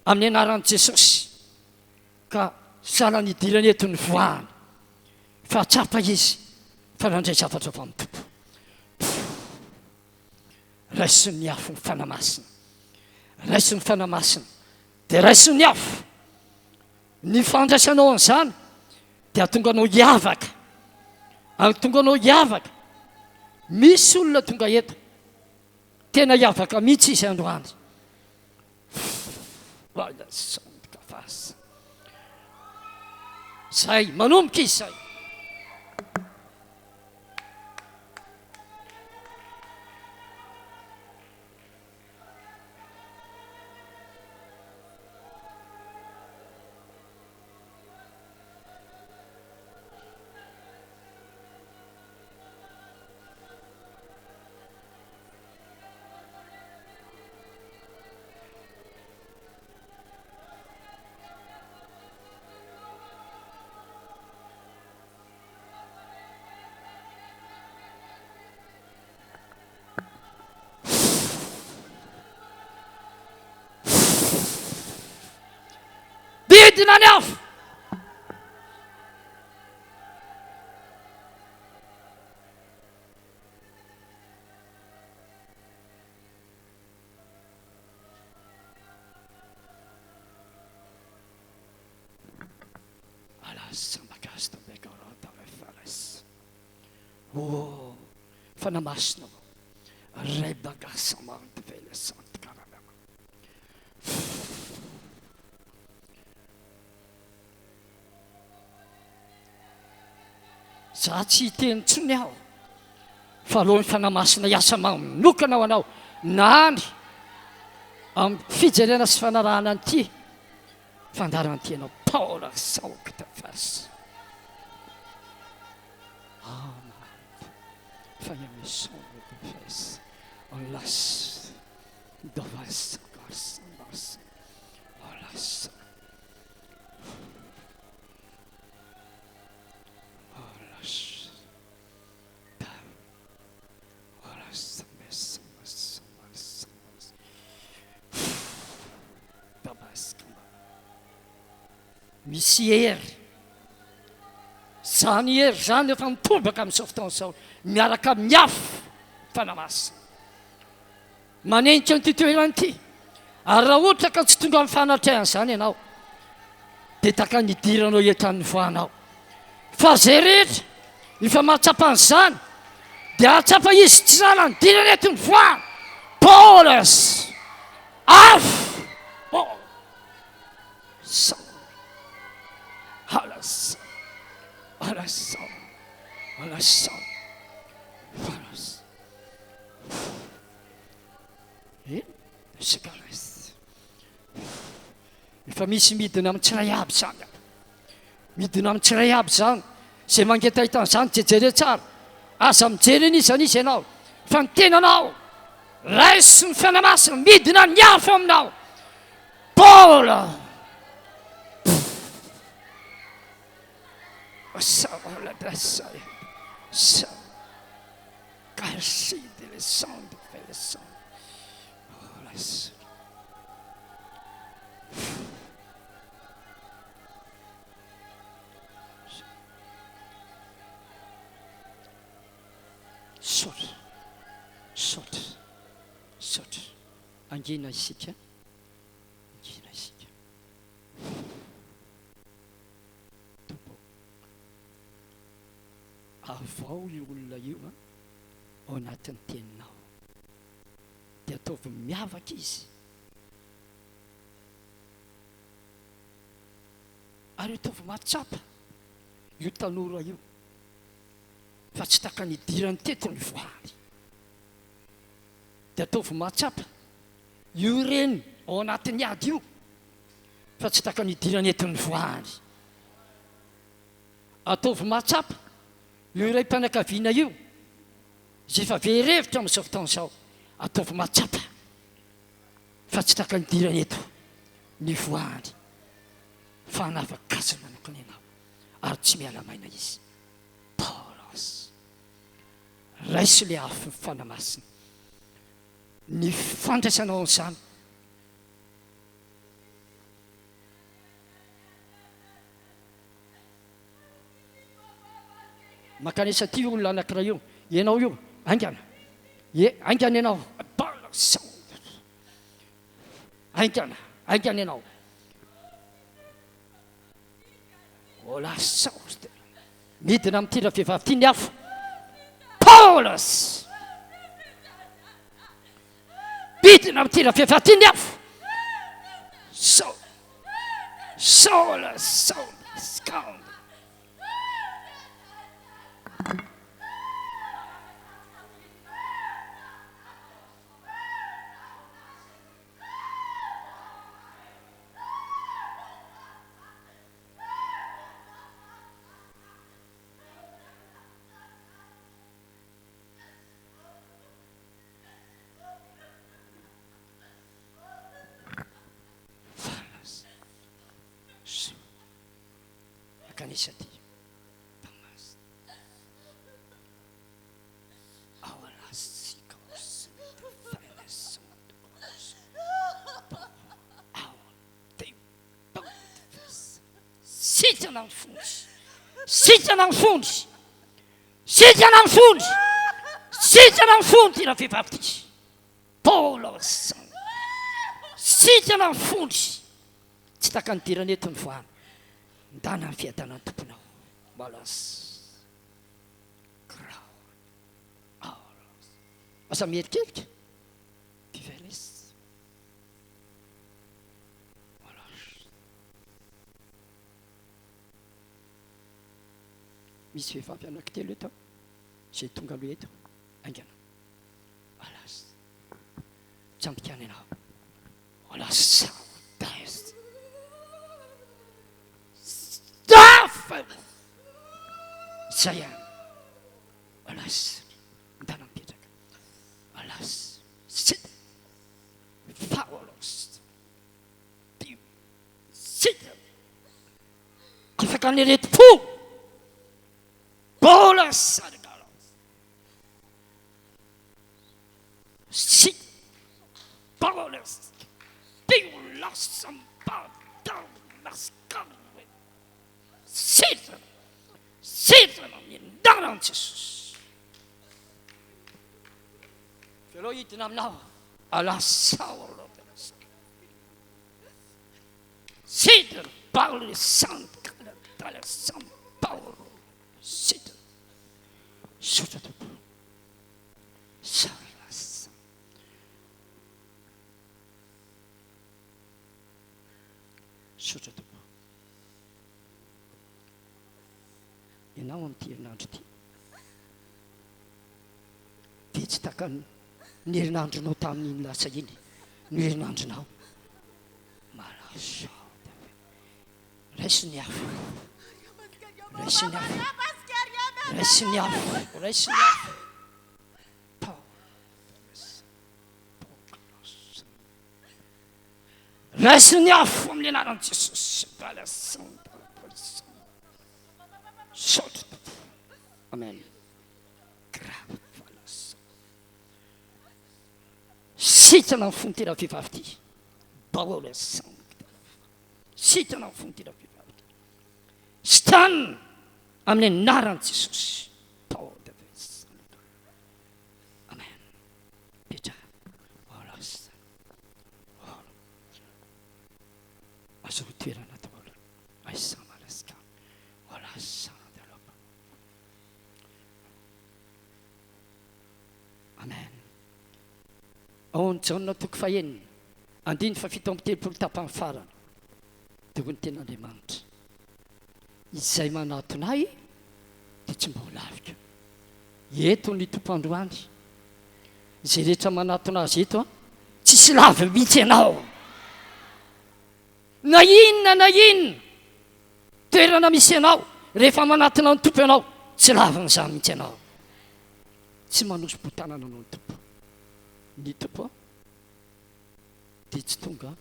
amin'ny anaran'i Jesosy ka sahala nidirany eto ny voahany fa hahatsapa izy fa nandray zavatra avy amin'ny Tompo. Raiso ny afon'ny Fanahy Masina. Raiso ny Fanahy Masina. Dia raiso ny afo. Ny fandraisanao an'izany dia hahatonga anao hiavaka. Hahatonga anao hiavaka. Misy olona tonga eto. Tena hiavaka mihitsy izy androany. Zay, manomboka izy zay. Didina ny afo! Oh, Fanahy Masina ô, Za tsy hiteny intsony aho fa aleo ny Fanahy Masina hiasa manokana ho anao na any amin'ny fijerena sy fanarahana an'ity fandaharana ity ianao. Paola Saoktafas. Misy hery. Izany hery izany efa mitobaka amin'izao fotoana izao, miaraka amin'ny afo Fanahy Masina. Manenika an'ity toerana ity. Ary raha ohatra ka tsy tonga amin'ny fanatrehan'izany ianao, dia tahaka ny hidiranao eto amin'ny voanao. Fa izay rehetra efa mahatsapa an'izany, dia hahatsapa izy tsy sahala nidirana eto ny voany. Paulus! Afo! Oh! Sa. Halas. Halas. Halas. Halas. Efa misy midina amin'ny tsiray aby izany. Midina amin'ny tsiray aby izany. Izay mangetaheta an'izany dia jereo tsara. Aza mijery an'iza an'iza ianao, fa ny tenanao. Raiso ny Fanahy Masina, midina ny afo aminao. Paul! Misaotra, misaotra, misaotra. Angina isika, angina isika. Tompo ô, avao io olona io an, ao anatin'ny teninao. Dia ataovy miavaka izy. Ary ataovy mahatsapa io tanora io fa tsy taka nidirany teto ny voaly. Dia ataovy mahatsapa io reny ao anatin'ny ady io fa tsy taka nidirany eto ny voaly. Ataovy mahatsapa io raim-pianakaviana io izay efa very hevitra amin'izao fotoana izao. Ataovy mahatsapa fa tsy taka nidirany eto ny voaly fa hanafaka azy manokana ianao ary tsy miala maina izy. Paulos. Raiso ilay afon'ny Fanahy Masina. Ny fandraisanao an'izany. Mankanesa aty io olona anankiray io. Ianao io, haingana. Ye, haingana ianao. Paulos. Haingana, haingana ianao. Oh la sorte. Midina amin'ity ravehivavy ity ny afo. Paulus. Midina amin'ity ravehivavy ity ny afo. So. Sola, so, scound. Mankanesa aty. Sitrana ny fony. Sitrana ny fony. Sitrana ny fony. Sitrana ny fony ty ravehivavy ty. Paolos. Sitrana ny fony. Tsy takany dirana eto ny voany. Ndana ny fiadanan'ny tomponao. Malas. Grao. Aolos. Aza mierikerika. Viveles. Misy vehivavy anankitelo eto izay tonga aloha eto haingana. Alas. Tsy ampy ihany ianao. Alas. Stop! Zay ihany. Alas. Ndana mipetraka. Alas. Sit. Faolos. Dim. Sit. Afaka ny aretim-po. Bola sarigala. Sy Bola Biola Sambada Sitrana. Sitrana ny anaran'i Jesosy. Velao hidina aminao. Alasao Sidra Paulo Santa São Paulo Sidra. Misaotra Tompo. Sarasa. Misaotra Tompo. Ianao amin'ity herinandro ity dia tsy takany ny herinandronao tamin'iny lasa iny no herinandronao. Malaza. Raiso ny afo. Raiso ny afo. Raiso ny afo. Raiso ny afo. Raiso ny afo amin'ny anaran'i Jesosy. Saotra Tompo. Amen. Grave. Sitrana ny fon'ity ravehivavy ity. Baola sancta. Sitrana ny fon'ity ravehivavy ity. Sitrana amin'ny anaran'i Jesosy. Paola Amen. Petraha. Olas. Azo toerana daholo. Aiza malaska. Olas. Amen. Ao amin'ny Jaona toko fahenina, andininy fahafito amby telopolo tapany farany, dia hoy ny tenin'Andriamanitra, Izay manatona Ahy dia tsy mba ho laviko. Eto ny Tompo androany. Izay rehetra manatona Azy eto, tsisy laviny mihitsy ianao. Na inona na inona toerana misy anao, rehefa manatona ny Tompo ianao, tsy lavin'izany mihitsy ianao. Tsy manosi-botanana anao ny Tompo. Ny Tompo dia tsy tonga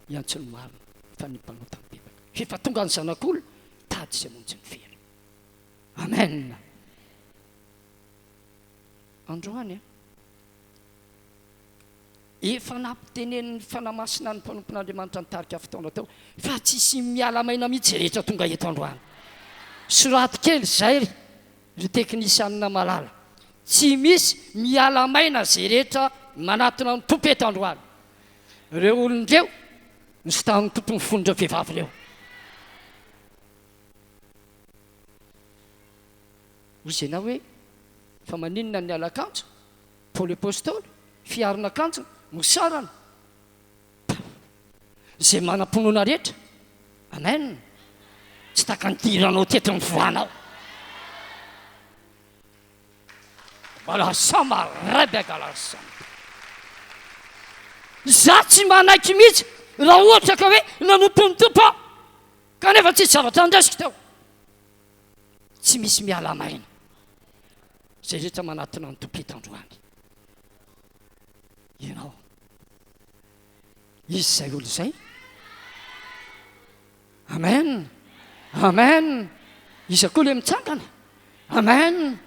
hiantso ny marina fa ny mpanota mibebaka. F'efa tonga ny Zanak'olona hitady sy hamonjy ny very. Amen. Androany an. Efa nampitenenin'ny Fanahy Masina ny mpanompon'Andriamanitra nitarika fotoana teo fa tsisy miala maina mihitsy izay rehetra tonga eto androany. Soraty kely izay ry ry teknisianina malala. Tsy misy miala maina izay rehetra manatona ny Tompo eto androany. Ireo olona ireo nosintahin'ny Tompo ny fon'ireo vehivavy ireo. Hoy ianao hoe fa maninona ny alakanjo? Paoly Apostoly, fiharina akanjo, mosarana, izay manam-pinoana rehetra. Amen. Tsy tahaka ny hiranao teto ny voanao. Balasama rebegalasama. Za tsy manaiky mihitsy raha ohatra ka hoe nanompo ny Tompo aho kanefa tsisy zavatra andraisiko teo. Tsy misy miala maina. Izay rehetra manatona ny Tompo eto androany. Ianao. Izy izay olo izay. Amen. Amen. Iza koa ilay mitsangana? Amen.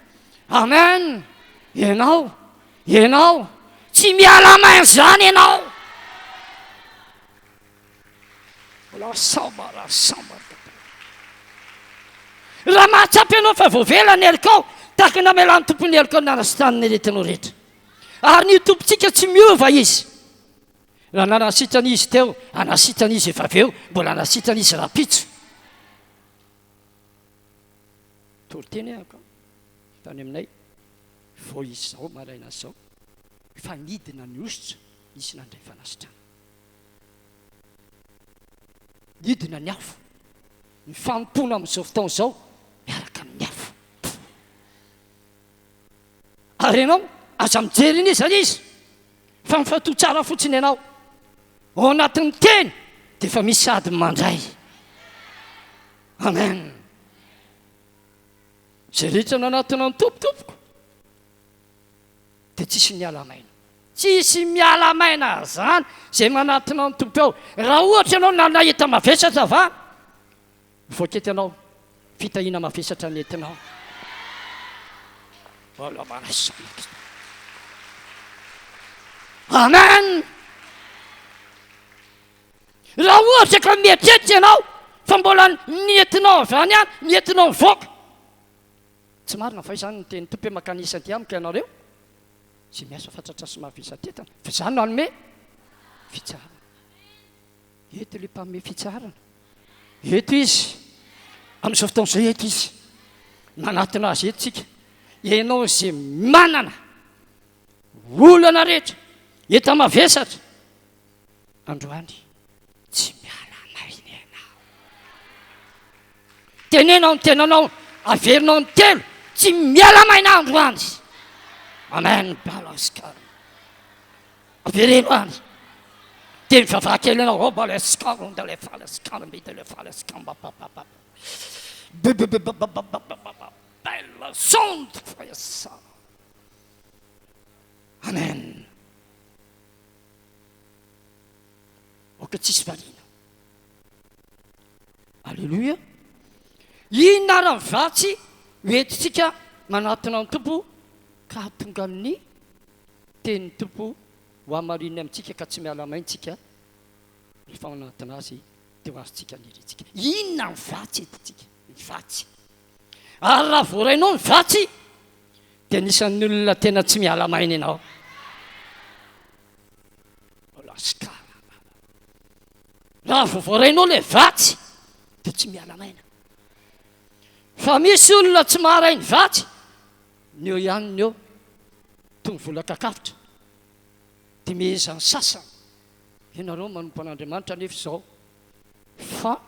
Amen. Ianao, ianao, tsy miala maina izany ianao. Raha mahatsapa ianao fa voavela ny helokao, tahaka ny namelan'ny Tompo ny helokao nanasitrany ny aretinao rehetra. Ary ny Tompontsika tsy miova Izy. Raha nanasitrana Izy teo, hanasitrana Izy efa avy eo, mbola hanasitrana Izy rahampitso. Toriteny aho ka, tany aminay, vao izao maraina izao, fa nidina ny hosotra, nisy nandray fanasitranana. Nidina ny afo. Ny fanompoana amin'izao fotoana izao miaraka amin'ny afo. Ary ianao, aza mijery n'iza n'iza, fa mifantoha tsara fotsiny ianao. Ao anatin'ny teny dia efa misy sady mandray. Amen. Izay rehetra nanatona ny Tompo tompoko dia tsisy miala maina. Tsisy miala maina zany izay manatona ny Tompo eo. Raha ohatra ianao nanahita mavesatra va, voakety anao fitahiana mavesatra nentinao. Amen. Raha ohatra ka mieritreritra ianao fa mbola nentinao avy any ihany, nentinao mivoaka. Tsy marina va izany ny tenin'ny Tompo hoe makanisa aty amiko ianareo izay miasa fatratra sy mavesa-tetana, fa izaho no hanome fitsaharana. Eto ilay mpanome fitsaharana. Eto izy. Amin'izao fotoana izao eto izy. Manatona azy eto tsika. Ianao izay manana olana rehetra, eta mavesatra, androany tsy miala maina ianao. Teneno amin'ny tenanao, averinao ny telo, tsy miala maina androany. Amen. Balaskar. Avereno any. Dia mivavaha kely ianao. Oh, balaskar, ondale falaskar, mbidale falaskar, ba ba ba ba. Bebebebebebebebebe. Bella sonde fresa. Amen. Aoka tsisy variana. Alléluia. Inona ary ny vatsy hoentintsika manatona ny Tompo ka hahatonga ny tenin'ny Tompo ho hamarininy amintsika ka tsy miala maina tsika rehefa manatona Azy dia ho azontsika ny irintsika. Inona ny vatsy entintsika? Ny vatsy. Ary raha voarainao ny vatsy dia anisan'ny olona tena tsy miala maina ianao. Raha vao voarainao ilay vatsy dia tsy miala maina. Fa misy olona tsy maharay ny vatsy, ny eo ihany ny eo, toy ny vola kakafotra. Dia mihezan'ny sasany, ianareo manompo an'Andriamanitra nefa izao. Fa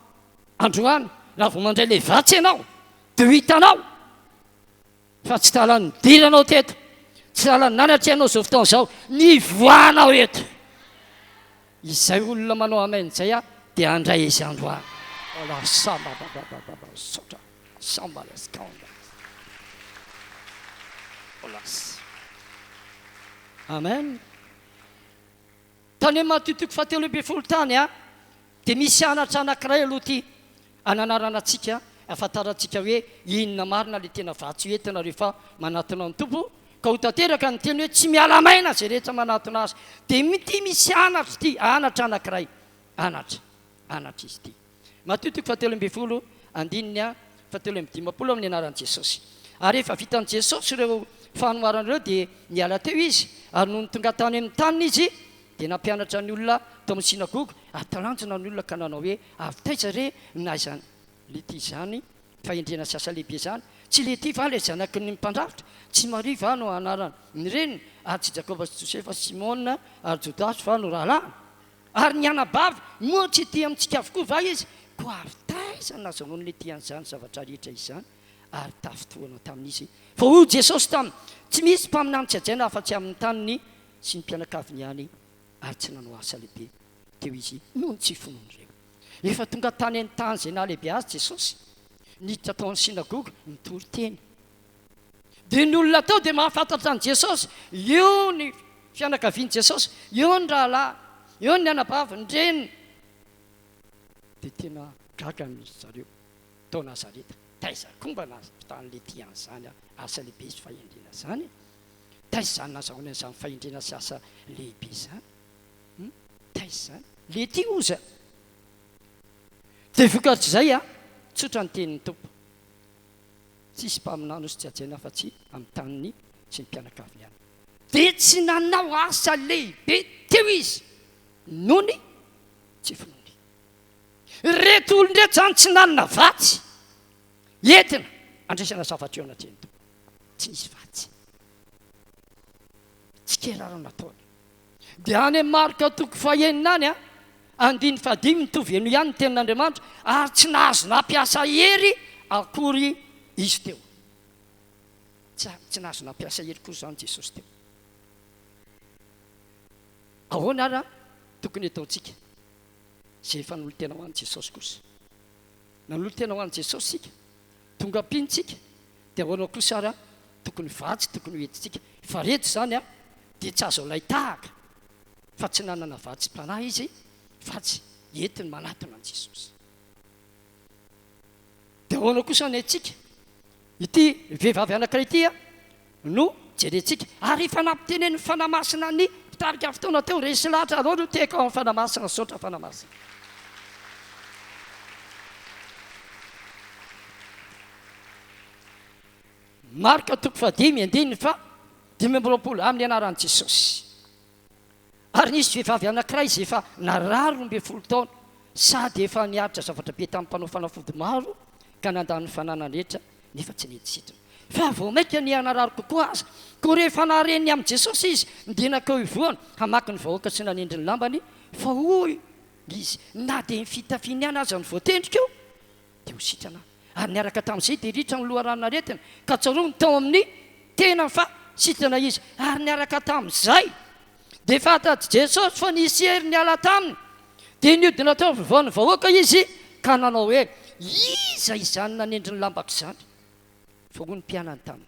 androany raha vao mandray ilay vatsy ianao dia ho hitanao Fa tsy sahala nidiranao teto, tsy sahala nanatrehanao izao fotoana izao, nivoahanao eto. Izay olona manao amen izay aho dia handray izy androany. Ola samba ba ba ba ba ba misaotra samba la skanda. Ola. Amen. Tany amin'ny Matio toko fahatelo ambin'ny folo tany a, dia misy anatra anankiray aloha ity ananarana antsika, ahafantarantsika hoe inona marina ilay tena vatsy hoentina rehefa manatona ny Tompo, ka ho tanteraka ny teny hoe tsy miala maina izay rehetra manatona Azy. Dia ity misy anatra ity, anatra anankiray, anatra, anatra izy ity. Matio toko fahatelo ambin'ny folo, andininy fahatelo amby dimampolo amin'ny anaran'i Jesosy. Ary rehefa vitan'i Jesosy ireo fanoharana ireo dia niala teo izy, ary nony tonga tany amin'ny taniny izy dia nampianatra ny olona tao amin'ny synagoga, ary talanjona ny olona ka nanao hoe, Avy taiza re no nahaizan'i Lety izany fahendrena sy asa lehibe izany? Tsy Lety va ilay zanaky ny mpandrafitra? Tsy Maria va no anaran'ny reniny? Ary tsy Jakoba sy Josefa sy Simona ary Jodasy va no rahalahiny? Ary ny anabavy, moa tsy ety amintsika avokoa va izy? Koa avy taiza no nazahoan'i Lety an'izany zavatra rehetra izany? Ary tafintohina taminy izy. Fa hoy Jesosy taminy, Tsy misy mpaminany tsy hajaina afa-tsy amin'ny taniny sy ny mpianakaviny ihany, ary tsy nanao asa lehibe teo izy noho ny tsy finoan'ireo. Efa tonga tany an-tany izay nahalehibe azy Jesosy, niditra tao amin'ny synagoga, nitory teny. Dia ny olona tao dia mahafantatra an'i Jesosy. Eo ny fianakavian'i Jesosy, eo ny rahalahy, eo ny anabavy, ny reniny. Dia tena gaga ny zareo. Tao Nazareta. Taiza koa mba nahavitan'i Letia an'izany asa lehibe sy fahendrena izany e? Taiza izany nazahoany an'izany fahendrena sy asa lehibe izany? Hum? Taiza izany? Letia oza! Dia vokatr'izay an, tsotra ny tenin'ny Tompo. Tsisy mpaminany hozy tsy hajaina afa-tsy amin'ny taniny sy ny mpianakaviny ihany. Dia tsy nanao asa lehibe teo izy noho ny tsy finoany. Ireto olona ireto izany tsy nanana vatsy entina andraisana zavatra eo anatrehan'ny Tompo. Tsy nisy vatsy. Tsikera ary no nataony. Dia any amin'ny Marka toko fahenina any, andininy fahadimy, mitovy eno ihany ny tenin'Andriamanitra, ary tsy nahazo nampiasa hery akory izy teo. Tsy, tsy nahazo nampiasa hery koa izany Jesosy teo. Ahoana ary tokony hataontsika izay efa nanolo-tena ho an'i Jesosy kosa? Nanolo-tena ho an'i Jesosy isika, tonga mpino isika, dia ahoana kosa ary tokony vatsy tokony ho entintsika? Fa reto izany dia tsy azo alain-tahaka fa tsy nanana vatsim-panahy izy, vatsy entiny manatona an'i Jesosy. Dia ahoana kosa ny antsika? Ity vehivavy anankiray ity no jerentsika. Ary efa nampitenenin'ny Fanahy Masina ny mpitarika fotoana teo, resy lahatra, aleo aloha tehaka ao amin'ny Fanahy Masina, misaotra Fanahy Masina. Marka toko fahadimy andininy faha 25, amin'ny anaran'i Jesosy. Ary nisy vehivavy anankiray izay efa narary 12 taona sady efa niaritra zavatra be tamin'ny mpanao fanafody maro ka nandany ny fananany rehetra nefa tsy nety sitrana. Fa vao mainka niha-narary kokoa aza. Koa rehefa nahare ny amin'i Jesosy izy, dia nankeo ivohony hamaky ny vahoaka sy nanendry ny lambany, fa hoy izy, Na dia ny fitafiany ihany aza no voatendriko, dia ho sitrana aho. Ary niaraka tamin'izay dia ritra ny loharanon'aretina, ka tsaroany tao amin'ny tenany fa sitrana izy. Ary niaraka tamin'izay dia fantatr'i Jesosy fa nisy hery niala taminy. Dia nihodina teo afovoan'ny vahoaka izy ka nanao hoe, Iza izany nanendry ny lambako izany? Fa hoy ny mpianany taminy,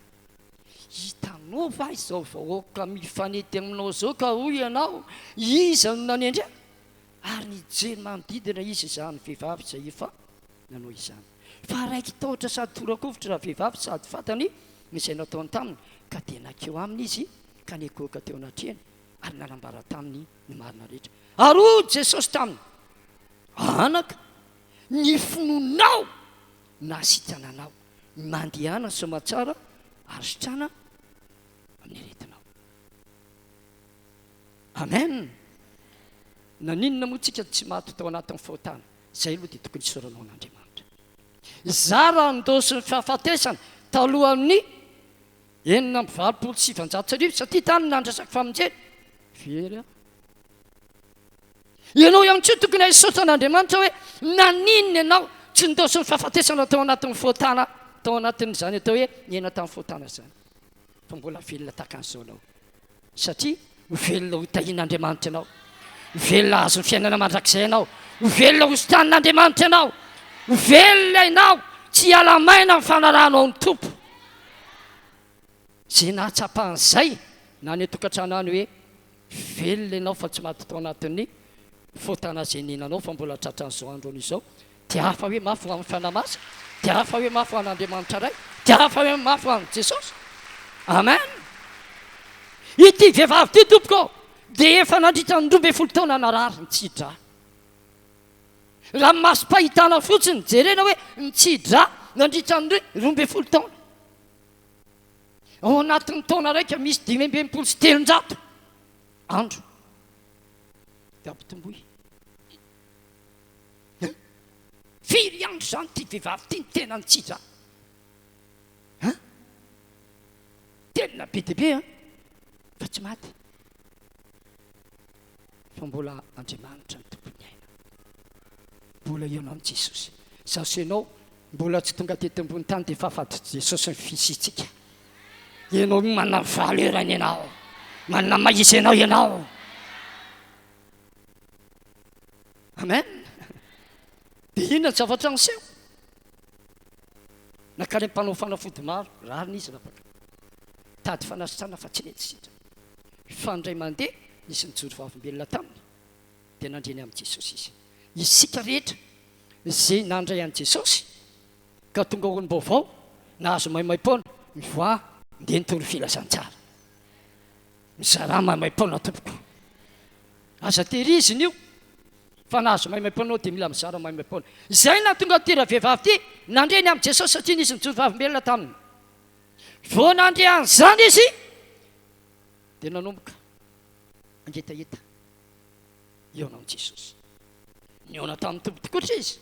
Hitanao va izao vahoaka mifanety aminao izao ka hoy ianao, Iza no nanendry ahy? Ary nijery manodidina izy izany vehivavy izay efa nanao izany. Fa raiki-tahotra sady tora-kovitra ravehivavy sady fantany izay nataony taminy, ka dia nankeo aminy izy ka nikohoka teo anatrehany ary nanambara taminy ny marina rehetra. Ary hoy Jesosy taminy, Anaka, ny finoanao nahasitrana anao. Mandehana soamatsara ary sitrana amin'ny aretinao. Amen! Naninona moa tsika tsy maty tao anatin'ny fahotana? Izay aloha dia tokony hisaoranao an'Andriamanitra. Izaho raha nandosy ny fahafatesana talohan'ny 1986 satria tany no nandraisako famonjena, very aho. Ianao ihany koa tokony hisaotra an'Andriamanitra hoe naninona ianao tsy nandosy ny fahafatesana tao anatin'ny fahotana, tao anatin'izany atao hoe niaina tamin'ny fahotana izany, fa mbola velona tahaka an'izao ianao. Satria ho velona ho tahian'Andriamanitra ianao. Ho velona hahazo ny fiainana mandrakizay ianao. Ho velona ho sitran'Andriamanitra ianao. Ho velona ianao, tsy hiala maina amin'ny fanarahanao ny Tompo. Izay nahatsapa an'izay na any an-tokantrano any hoe velona ianao fa tsy maty tao anatin'ny fahotana izay niainanao fa mbola tratran'izao androany izao, Dia hafa hoe mafy ho an'ny Fanahy Masina, dia hafa hoe mafy ho an'Andriamanitra Ray, dia hafa hoe mafy ho an'i Jesosy. Amen. Ity vehivavy ity tompoko dia efa nandritra ny 12 taona narary nitsi-drà. Raha ny masom-pahitana fotsiny jerena hoe nitsi-drà nandritra ny 12 taona. Ao anatin'ny taona raika misy 365 andro. Dia ampitomboy. Hein? Firy andro izany ity vehivavy ity no tena nitsija? Hein? Tena be dia be an! Fa tsy maty. Fa mbola Andriamanitra ny tompon'ny aina. Mbola eo amin'i Jesosy. Izaho sy ianao mbola tsy tonga teto ambony tany dia efa fantatr'i Jesosy ny fisiantsika. Ianao manana valeur-ny ianao. Manana maha izy anao ianao. Amen. Dia inona ny zavatra niseho? Nankany amin'ny mpanao fanafody maro, rariny izy raha afaka. Tady fanasitrana fa tsy nety sitrana. Fa indray mandeha nisy nijoro vavolombelona taminy, dia nandre ny amin'i Jesosy izy. Isika rehetra izay nandray an'i Jesosy. Ka tonga olom-baovao, nahazo maimaim-poana, mivoaha, ndeha nitory filazantsara. Mizarà maimaim-poana tompoko. Aza tehirizina io fa nahazo maimaim-poana dia mila mizara maimaim-poana. Izay nahatonga an'ity ravehivavy ity nandre ny amin'i Jesosy satria nisy nijoro vavolombelona taminy. Vao nandre an'izany izy dia nanomboka nangetaheta hihaona amin'i Jesosy. Nihaona tamin'ny Tompo tokoa izy.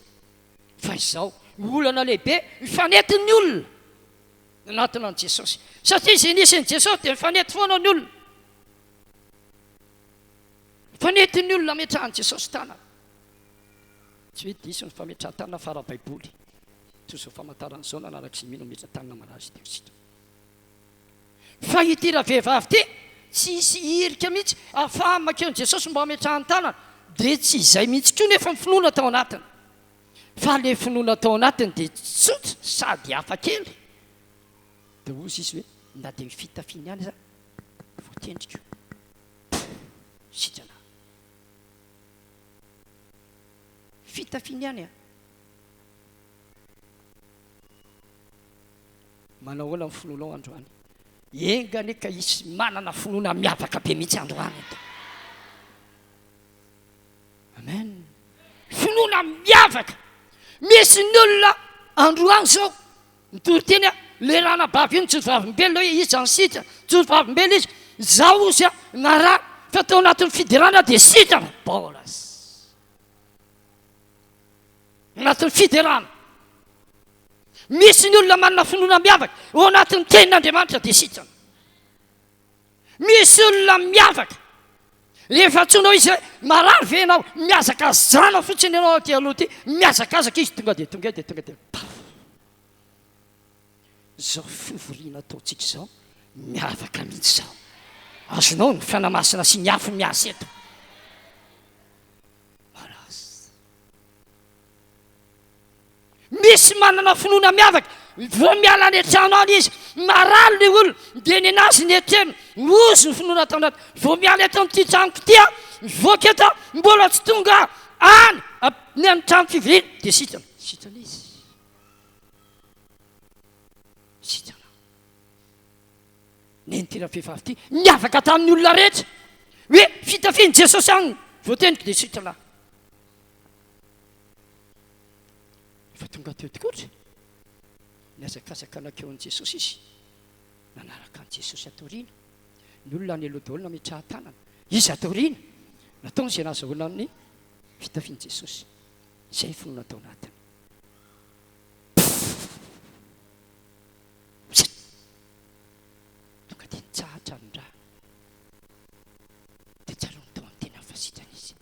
Fa izao, olana lehibe mifanety ny olona nanatona an'i Jesosy. Satria izay nisy an'i Jesosy dia mifanety foana ny olona. Mifanety ny olona ametrahan'i Jesosy tanana. Tsy hoe diso ny fametrahan-tanana fa ara-baiboly. Toy izao famantarana izao nanaraka izay mino hametra-tanana marary dia ho sitrana. Fa ity ravehivavy ity, tsy hisy hirika mihitsy ahafahany mankeo an'i Jesosy mba hametrahany tanana. Dia tsy izay mihitsy koa nefa ny finoana tao anatiny. Fa ilay finoana tao anatiny dia tsotra sady hafa kely. Dia hoy izy hoe, na dia ny fitafiany ihany aza voatendriko, sitrana aho. Fitafiany ihany an! Manao ahoana ny finoanao androany? Enga anie ka hisy manana finoana miavaka be mihitsy androany eto. Amen. Finoana miavaka. Misy ny olona androany zao mitory teny a, le ranabavy io tsy vavolombelona hoe iza ny sitrana, tsy vavolombelona izy, zaho ozy a narary fa tao anatin'ny fiderana dia sitrana. Bolas. Anatin'ny fiderana. Misy ny olona manana finoana miavaka ao anatin'ny tenin'Andriamanitra dia sitrana. Misy olona miavaka. Rehefa antsoinao izy hoe marary ve ianao, mihazakazana fotsiny ianao aty aloha aty, mihazakazaka izy tonga dia tonga dia tonga dia paf. Izao fivoriana ataontsika izao miavaka mihitsy izao. Azonao ny Fanahy Masina sy ny afo miasa eto. Maras. Misy manana finoana miavaka, vao miala any an-trano any izy, marary ilay olona, dia nenazy ny etrena, ozy ny finoana tao anaty, vao miala eto amin'ity tranoko ity aho, mivoaka eto aho, mbola tsy tonga any ny amin'ny trano fivoriana, dia sitrana. Sitrana izy. Sitrana. Nen'ity ravehivavy ity, niavaka tamin'ny olona rehetra, hoe fitafian'i Jesosy any, voateniko dia sitrana aho. Efa tonga teo tokoa ry. Nihazakazaka nankeo amin'i Jesosy izy. Nanaraka an'i Jesosy ato aoriana. Ny olona any aloha daholo nametrahan-tanana. Izy ato aoriana. Nataony izay nahazahoana ny fitafian'i Jesosy. Izay ny finoana tao anatiny. Tonga dia nitsahatra ny ra. Dia tsaroany tao amin'ny tenany fa sitrana izy.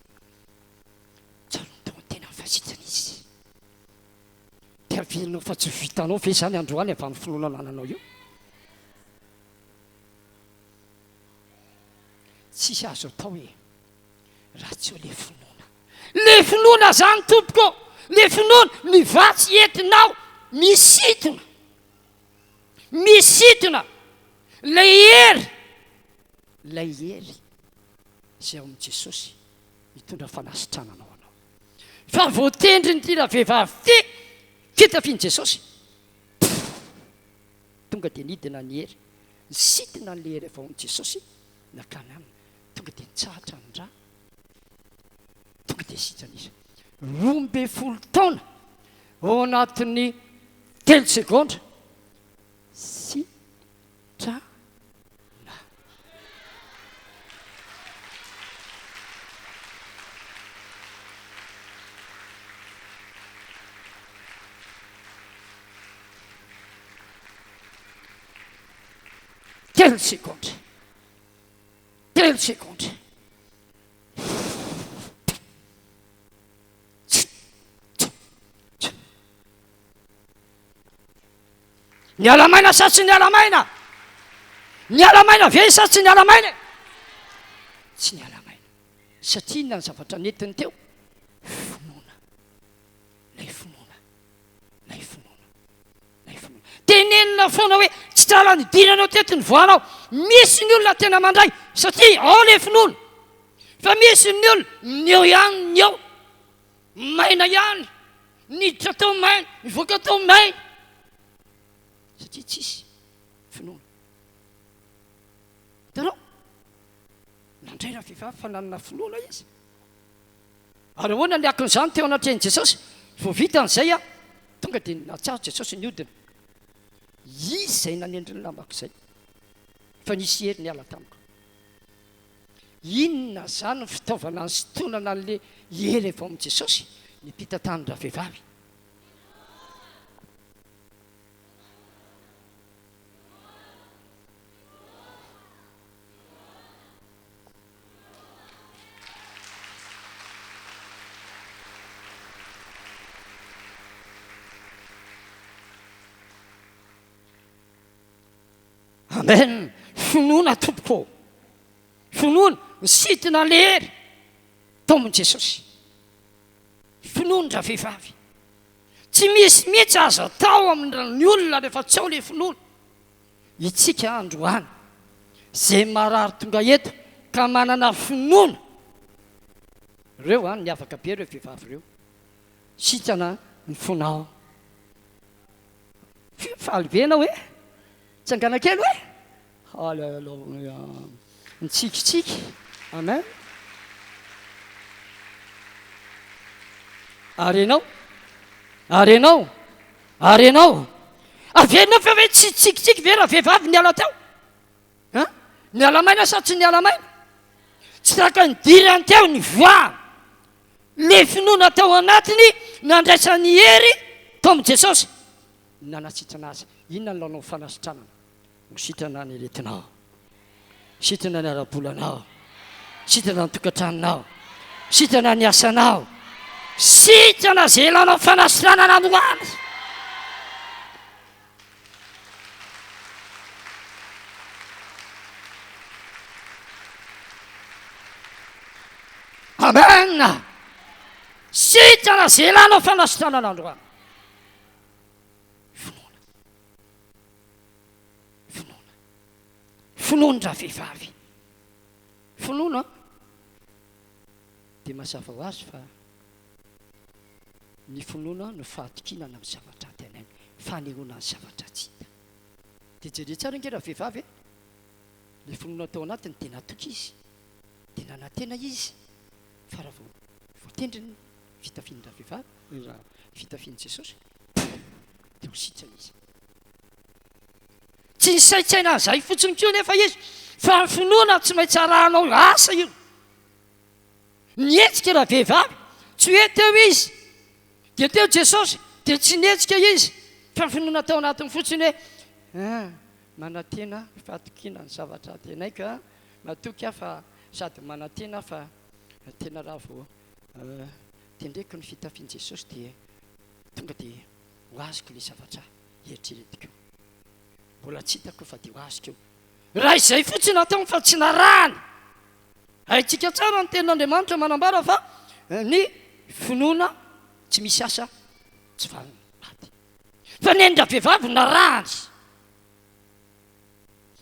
Tsaroany tao amin'ny tenany fa sitrana izy. Dia averinao fa tsy vitanao ve izany androany avy amin'ny finoana anananao io? Tsisy azo atao e, raha tsy eo le finoana. Le finoana zany tompoko, le finoana, ny vatsy entinao misintona, misintona lay hery, lay hery izay ao amin'i Jesosy hitondra fanasitranana ho anao. Fa voatendrin'ity ravehivavy ity fitafian'i Jesosy. Tonga dia nidina ny hery, nisintona an'ilay hery avy ao amin'i Jesosy nakany aminy. Tonga dia nitsahatra ny ra, tonga dia sitrana izy. 12 taona ao anatin'ny telo segondra sitrana. Telo segondra. Telo segondra. Niala maina sa tsy niala maina? Niala maina ve sa tsy niala maina? Tsy niala maina. Satria inona ny zavatra nentiny teo? Finoana. Ilay finoana. Ilay finoana. Ilay finoana. Tenenina foana hoe tsy tsara nidiranao teto ny voanao. Misy ny olona tena mandray satria ao ilay finoana. Fa misy ny olona ny eo ihany ny eo. Maina ihany. Niditra tao maina, nivoaka tao maina. Satria tsisy finoana. Hitanao? Nandray ravehivavy fa nanana finoana izy. Ary ahoana ny akon'izany teo anatrehan'i Jesosy? Vao vitany izay, tonga dia nahatsiaro Jesosy nihodina. Izy izay nanendry ny lambako izay, fa nisy hery niala tamiko. Inona izany ny fitaovana nisintonana an'ilay hery avy ao amin'i Jesosy? Ny mpitantanin-dravehivavy. Amen! Finoana tompoko ô! Finoana, misintona le hery tao amin'i Jesosy. Finoan-dravehivavy. Tsy misy mihitsy azo atao amin'ny olona rehefa tsy ao le finoana. Itsika androany, ze marary tonga eto ka manana finoana, reo an, miavaka be reo vehivavy reo, sitrana ny fonao. Faly be enao e! Tsangana kely hoe! Haleloia! Mitsikitsiky. Amen. Ary enao? Ary enao? Ary enao? Averinao fa hoe tsy tsikitsiky ve raha vehivavy niala teo? Hein? Niala maina sa tsy niala maina? Tsy tahaka ny dirany teo ny voa. Le finoana tao anatiny nandraisany hery tao amin'i Jesosy. Nanasitrana azy. Inona no nanao fanasitranana? Ho sitrana ny aretinao. Sitrana ny ara-bolanao. Sitrana ny tokantranonao. Sitrana ny asanao. Sitrana izay ilanao fanasitranana androany. Amen. Sitrana izay ilanao fanasitranana androany. Finoana. Finoana. Finoan-dravehivavy. Finoana dia mazava ho azy fa ny finoana no fahatokiana amin'ny zavatra antenaina, fanehoana ny zavatra tsy hita. Dia jereo tsara ange ravehivavy e! Ilay finoana tao anatiny dia natoky izy, dia nanantena izy fa raha vao voatendry ny fitafian-dravehivavy, raha fitafian'i Jesosy, dia ho sitrana izy. Tsy nisaintsaina an'izay fotsiny koa anefa izy, fa ny finoana tsy maintsy arahanao asa io. Nihetsika ravehivavy, tsy hoe teo izy, dia teo Jesosy, dia tsy nihetsika izy, fa ny finoana tao anatiny fotsiny hoe, ah, manantena fahatokiana ny zavatra antenaiko aho, matoky aho fa sady manantena aho fa tena raha vao tendreko ny fitafian'i Jesosy dia tonga dia ho azoko ilay zavatra eritreretiko. Mbola tsy hitako fa dia ho azoko eo. Raha izay fotsiny ataony fa tsy narahany. Haintsika tsara ny tenin'Andriamanitra manambara fa ny finoana tsy misy asa tsy vanona maty. Fa ny ain-dravehivavy narahany.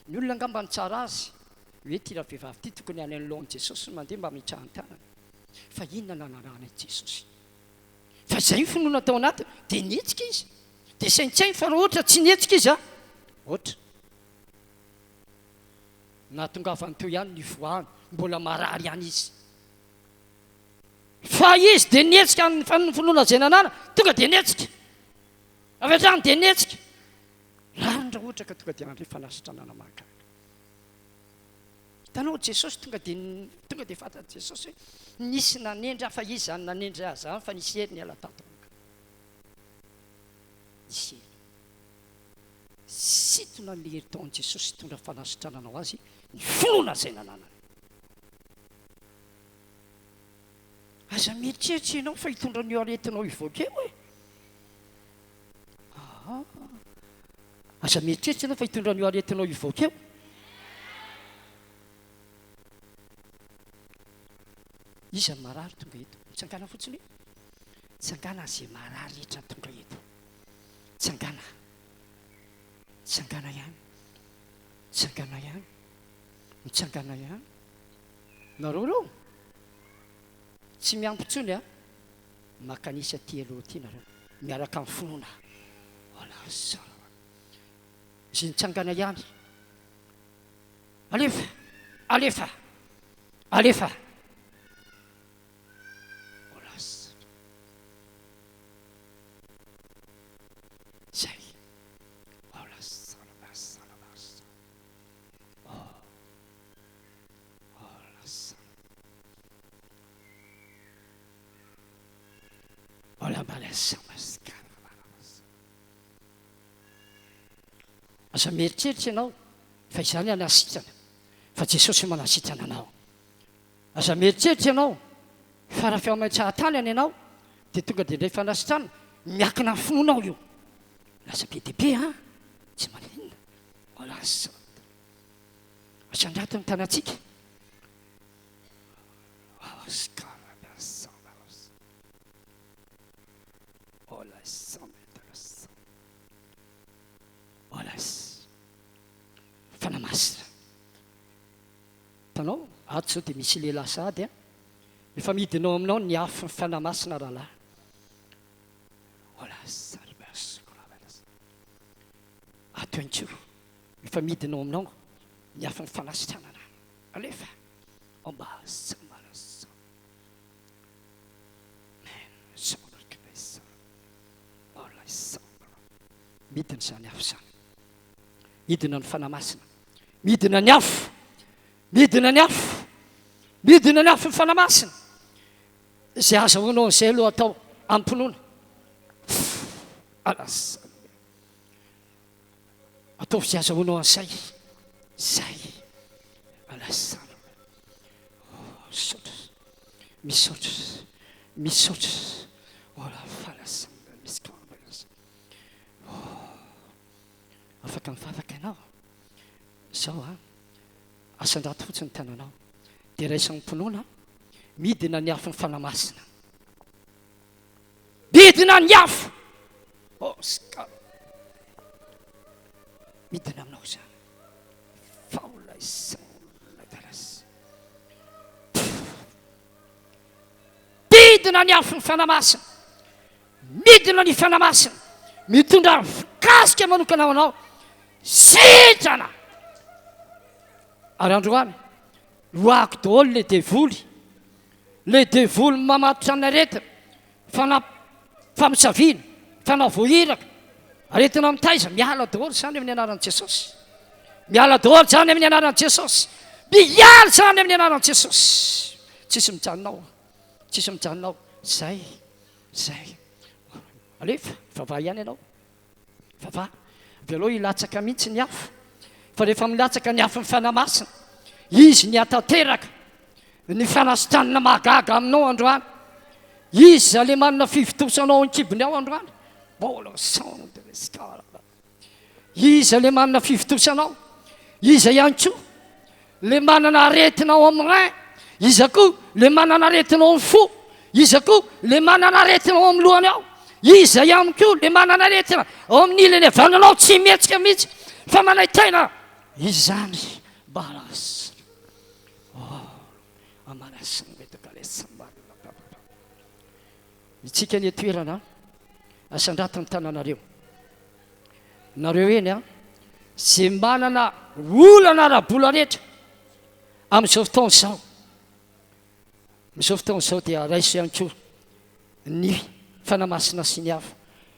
Ny olona angamba nitsara azy hoe ity ravehivavy ity tokony any anoloan'i Jesosy no mandeha mba hametrahany tanana. Fa inona no nanarahana an'i Jesosy? Fa izay ny finoana tao anatiny dia nihetsika izy. Dia saintsaino fa raha ohatra tsy nihetsika izy an, ohatra nahatongavany teo ihany ny voany, mbola marary ihany izy. Fa izy dia nihetsika ny finoana izay nanana, tonga dia nihetsika. Avy hatrany dia nihetsika. Rariny raha ohatra ka tonga dia handre fanasitranana mahagaga. Hitanao Jesosy tonga dia tonga dia fantatr'i Jesosy hoe nisy nanendry ahy fa izy izany nanendry ahy izany fa nisy hery niala tato amiko. Nisy hery. Sintona ny hery tao amin'i Jesosy hitondra fanasitranana ho azy ny finoana izay nananany. Aza mieritreritra ianao fa hitondra an'io aretinao hivoaka eo e. Aa. Aza mieritreritra ianao fa hitondra an'io aretinao hivoaka eo. Iza ny marary tonga eto? Mitsangàna fotsiny hoe. Tsangàna izay marary rehetra tonga eto. Tsangàna. Tsangàna ihany. Tsangàna ihany. Mitsangàna ihany. Nareo ireo? Tsy miampy intsony a. Makanisa aty aloha aty nareo. Miaraka amin'ny finoana. Voilà, ça. Izay nitsangana ihany. Alefa! Alefa! Alefa! Zay. Aza mieritreritra ianao fa izany hanasitrana, fa Jesosy manasitrana anao. Aza mieritreritra ianao fa raha feo aman-tsahatanana ianao dia tonga dia indray fanasitranana, miankina amin'ny finoanao io. Lasa be dia be an! Tsy maninona. Lasa. Asandrato ny tanantsika. Fanahy Masina. Hitanao, ato izao dia misy lehilahy sahady an. Efa midina ao aminao ny afon'ny Fanahy Masina rahalahy. Ato ihany koa, efa midina ao aminao ny afon'ny fanasitranana. Alefa. Midina izany afo izany. Midina ny Fanahy Masina. Midina ny afo. Midina ny afo. Midina ny afo ny Fanahy Masina. Izay azahoanao an'izay aloha atao amim-pinoana. Alas. Ataovy izay azahoanao an'izay. Izay. Alas. Oh, misaotra. Misaotra. Misaotra. Oh la falas. Oh. Afaka mivavaka ianao. Izao an. Asandrato fotsiny ny tananao. Dia raiso amim-pinoana, midina ny afon'ny Fanahy Masina. Midina ny afo! Oh, ska. Midina aminao izany. Faola isaola Midina ny afon'ny Fanahy Masina. Midina ny Fanahy Masina. Mitondra kasika manokana ho anao. Sitrana! Ary androany, roahako daholo le devoly, le devoly mamatotra ny aretina, fana, famosaviana, fanao voahiraka, aretina mitaiza, miala daholo izany amin'ny anaran'i Jesosy. Miala daholo izany amin'ny anaran'i Jesosy. Miala izany amin'ny anaran'i Jesosy. Tsisy mijanona ao. Tsisy mijanona ao. Zay, zay. Alefa, vavaha ihany ianao. Vava, avelao hilatsaka mihitsy ny afo, fa rehefa milatsaka ny afon'ny Fanahy Masina, Izy ny hatanteraka ny fanasitranana mahagaga aminao androany. Izy izay le manana fivontosana ao an-kibony ao androany. Bolo sang de l'escale. Iza le manana fivontosana ao? Iza ihany koa le manana aretina ao amin'ny rein? Iza koa le manana aretina ao amin'ny fo? Iza koa le manana aretina ao amin'ny lohany ao? Iza ihany koa le manana aretina ao amin'ny ilany havanana ao tsy mihetsika mihitsy fa manaintaina? Izany balas. Oh, amalas Itsika ny toerana asandrato ny tananareo. Nareo eny an, ze manana olana ara-bola rehetra amin'izao fotoana izao, amin'izao fotoana izao dia raiso ihany koa ny Fanahy Masina sy ny hafa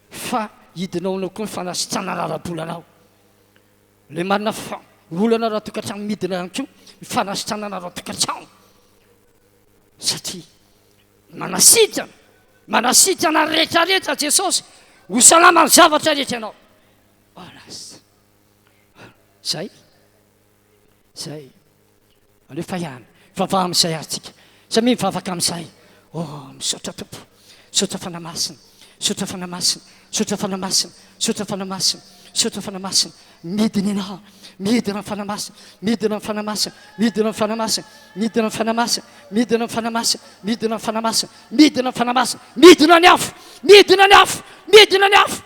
fa hidina ao aminao koa ny fanasitranana ara-bolanao. Le manana fa olana ara-tokantrano midina ihany koa ny fanasitranana ara-tokantrano satria Manasitrana, manasitrana rehetra rehetra Jesosy, ho salama ny zavatra rehetra ianao. Alas. Zay. Zay. Alefa ihany. Vavaha amin'izay ary tsika. Samia mivavaka amin'izay. Oh, misaotra Tompo. Misaotra Fanahy Masina. Misaotra Fanahy Masina. Misaotra Fanahy Masina. Misaotra Fanahy Masina. Misaotra Fanahy Masina. Midina ianao. Midina ny Fanahy Masina. Midina ny Fanahy Masina. Midina ny Fanahy Masina. Midina ny Fanahy Masina. Midina ny Fanahy Masina. Midina ny Fanahy Masina. Midina ny Fanahy Masina. Midina ny afo. Midina ny afo. Midina ny afo.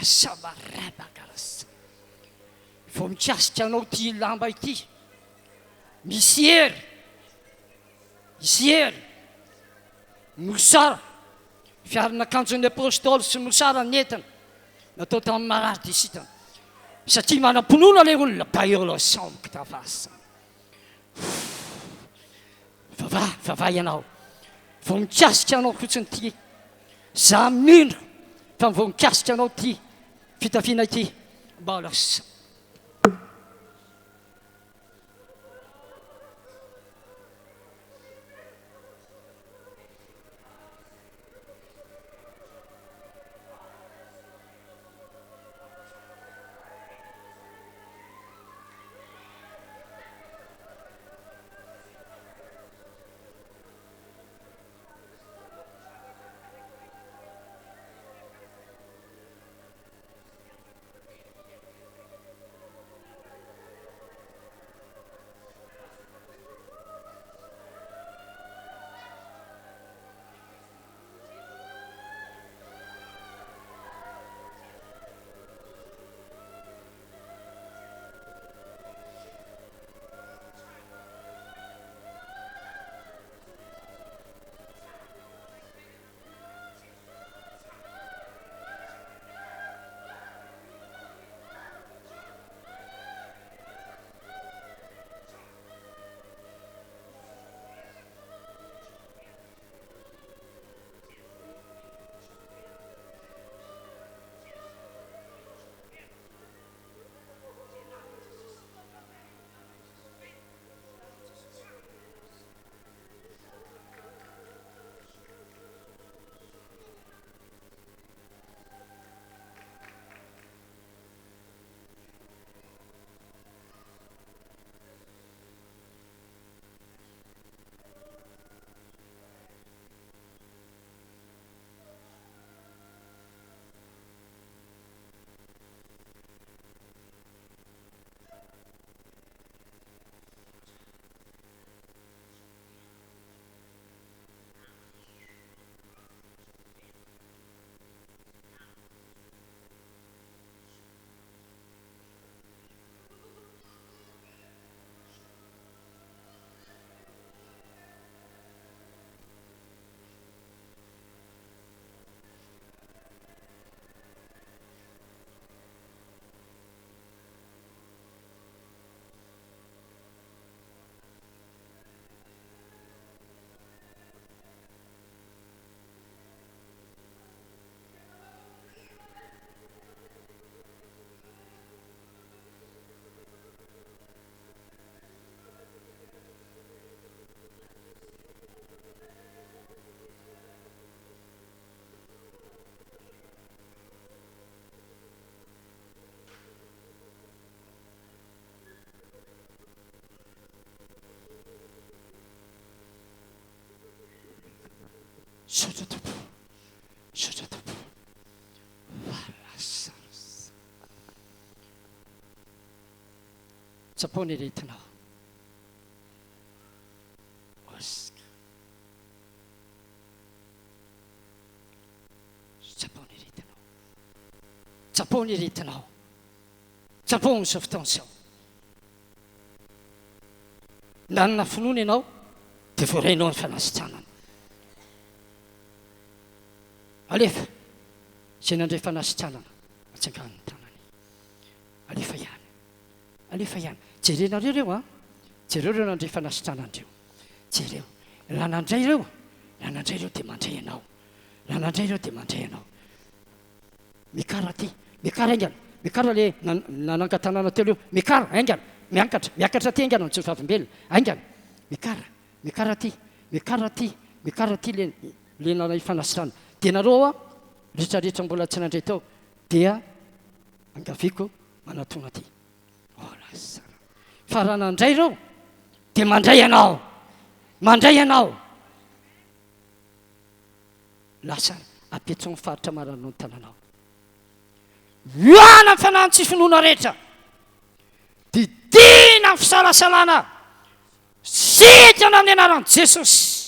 Rasamarabakaras. Vao mikasika anao ity lamba ity, misy hery, misy hery. Mosara, fiaron'akanjon'ny Apôstôly sy mosara nentina, natao tamin'ny marary dia sitrana. Satria manam-pinoana ilay olona, Baeolosomktavasa. Vavaha, vavaha ianao. Vao mikasika anao fotsiny ity. Za mino fa vao mikasika anao ity fitafiana ity. Baolos. Misaotra Tompo. Misaotra Tompo. Tsapao ny aretinao. Oscar. Tsapao ny aretinao. Tsapao ny aretinao. Tsapao amin'izao fotoana izao. Nanana finoana ianao dia voarainao ny fanasitranana. Alefa izay nandray fanasitranana atsangano ny tanany. Alefa ihany. Alefa ihany. Jerenareo ireo an. Jereo ireo nandray fanasitranana ireo. Jereo. Raha nandray ireo, raha nandray ireo dia mandray ianao. Raha nandray ireo dia mandray ianao. Mikara aty. Mikara haingana. Mikara le nanangan-tanana teo leo. Mikara haingana. Miakatra. Miakatra aty haingana ny jiovavim-belona. Haingana. Mikara. Mikara aty. Mikara aty. Mikara aty le le nanay fanasitranana. Dia nareo a, rehetra rehetra mbola tsy nandray teo dia angaviako manatona aty. Oh lasa. Fa raha nandray ireo dia mandray ianao. Mandray ianao. Lasa apetso ny faritra maranao ny tananao. Miala ny fanahin'ny tsy finoana rehetra. Didina ny fisalasalana. Sitrana amin'ny anaran'i Jesosy.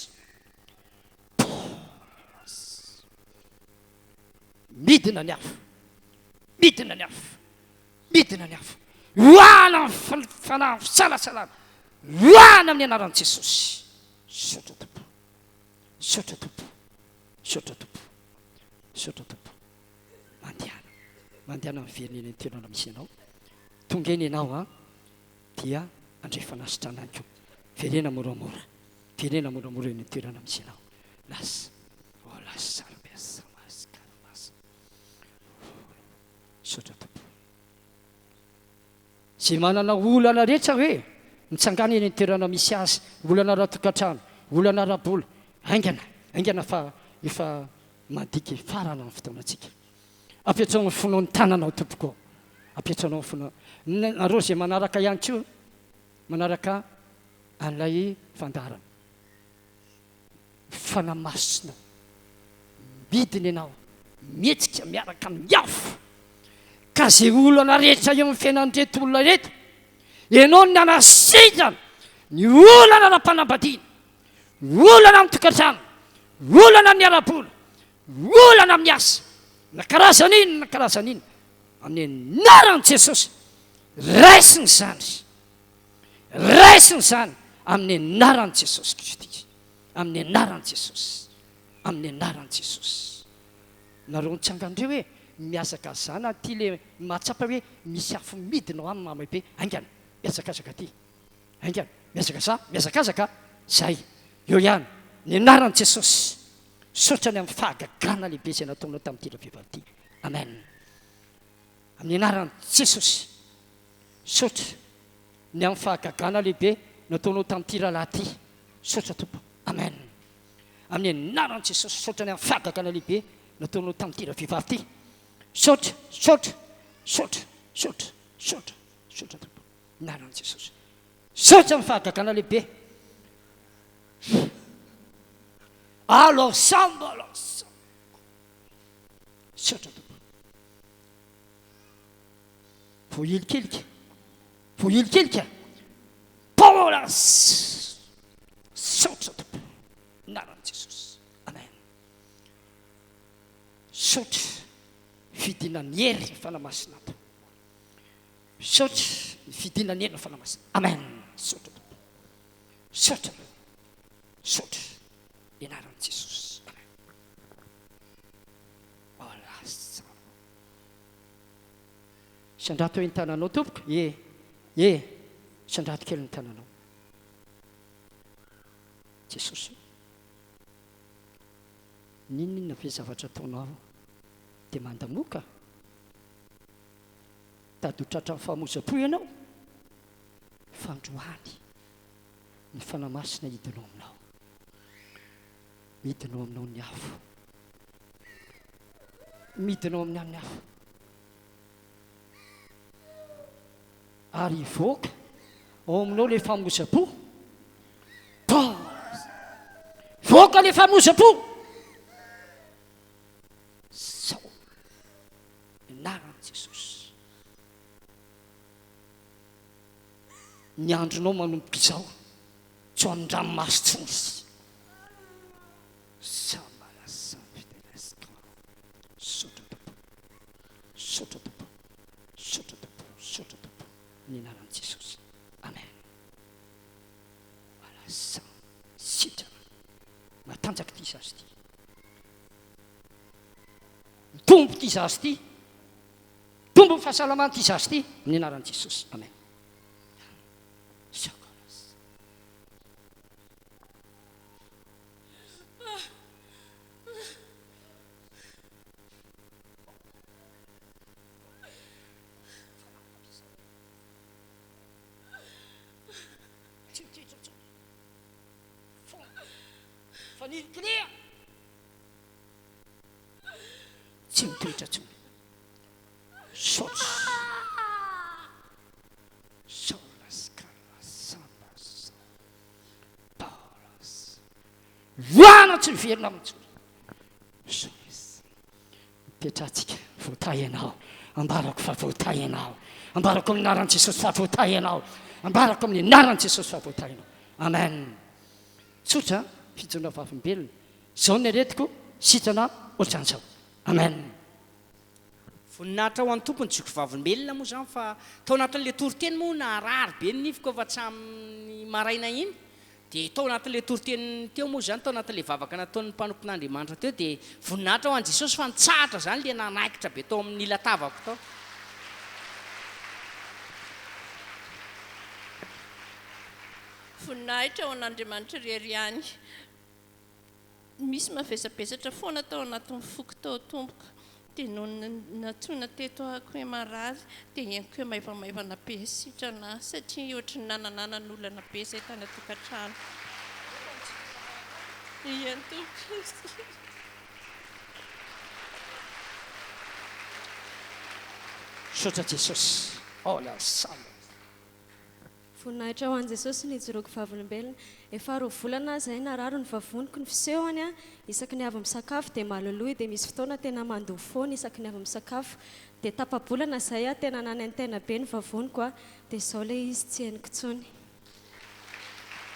Midina ny afo. Midina ny afo. Midina ny afo. Roahana ny fanahy fisalasalana. Roahana amin'ny anaran'i Jesosy. Misaotra Tompo. Misaotra Tompo. Misaotra Tompo. Misaotra Tompo. Mandehana. Mandehana miverina eny an-toerana misy anao. Tonga eny ianao an, dia handray fanasitrana any koa. Verena moramora. Verena moramora eny an-toerana misy anao. Lasa. Oh, lasa. Misaotra Tompo. Izay manana olana rehetra hoe mitsangàna eny an-toerana misy azy, olana ara-tokantrano, olana ara-bola, haingana, haingana fa efa mandiky hifarana ny fotoanantsika. Apetraho ny fonao ny tananao tompoko ô. Apetraho ny fonao. Nareo izay manaraka ihany koa, manaraka an'ilay fandaharana. Fanahy Masina midina ianao, mihetsika miaraka amin'ny afo, ka izay olana rehetra eo amin'ny fiainan'ireto olona ireto, ianao no nanasitrana ny olana ara-panambadiana, ny olana amin'ny tokantrano, ny olana amin'ny ara-bola, ny olana amin'ny asa, na karazana inona na karazana inona, amin'ny anaran'i Jesosy, raisina izany. Raisina izany amin'ny anaran'i Jesosy Kristy. Amin'ny anaran'i Jesosy. Amin'ny anaran'i Jesosy. Nareo nitsangan-dreo hoe mihazakazana aty le mahatsapa hoe misy afo midina ao aminy mamay be. Haingana, mihazakazaka aty. Haingana, mihazakazaha, mihazakazaka. Zay. Eo ihany. Ny anaran'i Jesosy. Misaotra ny amin'ny fahagagana lehibe izay nataonao tamin'ity ravehivavy ity. Amen. Amin'ny anaran'i Jesosy. Misaotra ny amin'ny fahagagana lehibe nataonao tamin'ity rahalahy ity. Misaotra Tompo. Amen. Amin'ny anaran'i Jesosy, misaotra ny amin'ny fahagagana lehibe nataonao tamin'ity ravehivavy ity. Misaotra, misaotra, misaotra, misaotra, misaotra, misaotra Tompo. Anaran'i Jesosy. Misaotra amin'ny fahagagana lehibe. Alors, sambo, alors, sambo. Misaotra Tompo. Voahilikilika, voahilikilika. Paolas! Misaotra Tompo. Anaran'i Jesosy. Amen. Misaotra fidinan'ny hery ny Fanahy Masina ato. Misaotra ny fidinan'ny hery ny Fanahy Masina. Amen. Misaotra Tompo. Misaotra. Misaotra. Ny anaran'i Jesosy. Amen. Olas. Sandrato hoe ny tananao tompoko e e sandrato kely ny tananao Jesosy o N'inon'inona ve zavatra ataonao dia mandamoka Tady ho tratran'ny famoizam-po ianao Fa androany ny Fanahy Masina hidina ao aminao Midina ao aminao ny afo Midina ao aminao ny afo Ary hivoaka ao aminao ilay famoizam-po. Hivoaka ilay famoizam-po. Sao anaran'i Jesosy. Ny andronao manomboka izao tsy ho amin'ny-dranomaso intsony. Misaotra Tompo. Misaotra Tompo. Misaotra Tompo. Misaotra Tompo. Amin'ny anaran'i Jesosy. Amen. Voilà, sitrana. Matanjaka ity zaza ity. Mitombo ity zaza ity. Mitombo ny fahasalamana ity zaza ity. Amin'ny anaran'i Jesosy. Amen. Tsy mitoetra intsony. Foana. Fanilikilihana. Tsy mitoetra intsony. Misaotra. Loana tsy miverina aminy intsony. Mipetrahantsika, voatahy ianao. Ambarako fa voatahy ianao. Ambarako amin'ny anaran'i Jesosy fa voatahy ianao. Ambarako amin'ny anaran'i Jesosy fa voatahy ianao. Amen. Tsotra, fijoroana vavolombelona. Izao ny aretiko, sitrana ohatran'izao. Amen. Voninahitra ho an'ny Tompo ny joko vavolombelona moa izany fa tao anatin'ilay toriteny moa naharary be ny nifiko efa hatramin'ny maraina iny dia tao anatin'ilay toriteny teo moa izany tao anatin'ilay vavaka nataon'ny mpanompon'Andriamanitra teo dia voninahitra ho an'i Jesosy fa nitsahatra izany ilay nanaikitra be tao amin'ny ila-tavako tao. Voninahitra ho an'Andriamanitra irery ihany. Misy mavesabesatra foana tao anatin'ny foko tao tompoko dia nony nantsoina teto ahako hoe marary dia henoko hoe maivamaivana be sitrana ahy satria ohatry ny nanananana olana be izay tany an-tokantrano. Eny tompoko. Misaotra Jesosy. Oh la sala. Voninahitra ho an'i Jesosy ny hijoroako vavolombelona. Efa roa volana aho izay narary ny vavoniko ny fisehony a, isaky ny avy misakafo dia maloloy dia misy fotoana tena mandoa foana isaky ny avy misakafo dia tapa-bolana izay aho tena nanaintaina be ny vavoniko a, dia izao ilay izy tsy henoko intsony.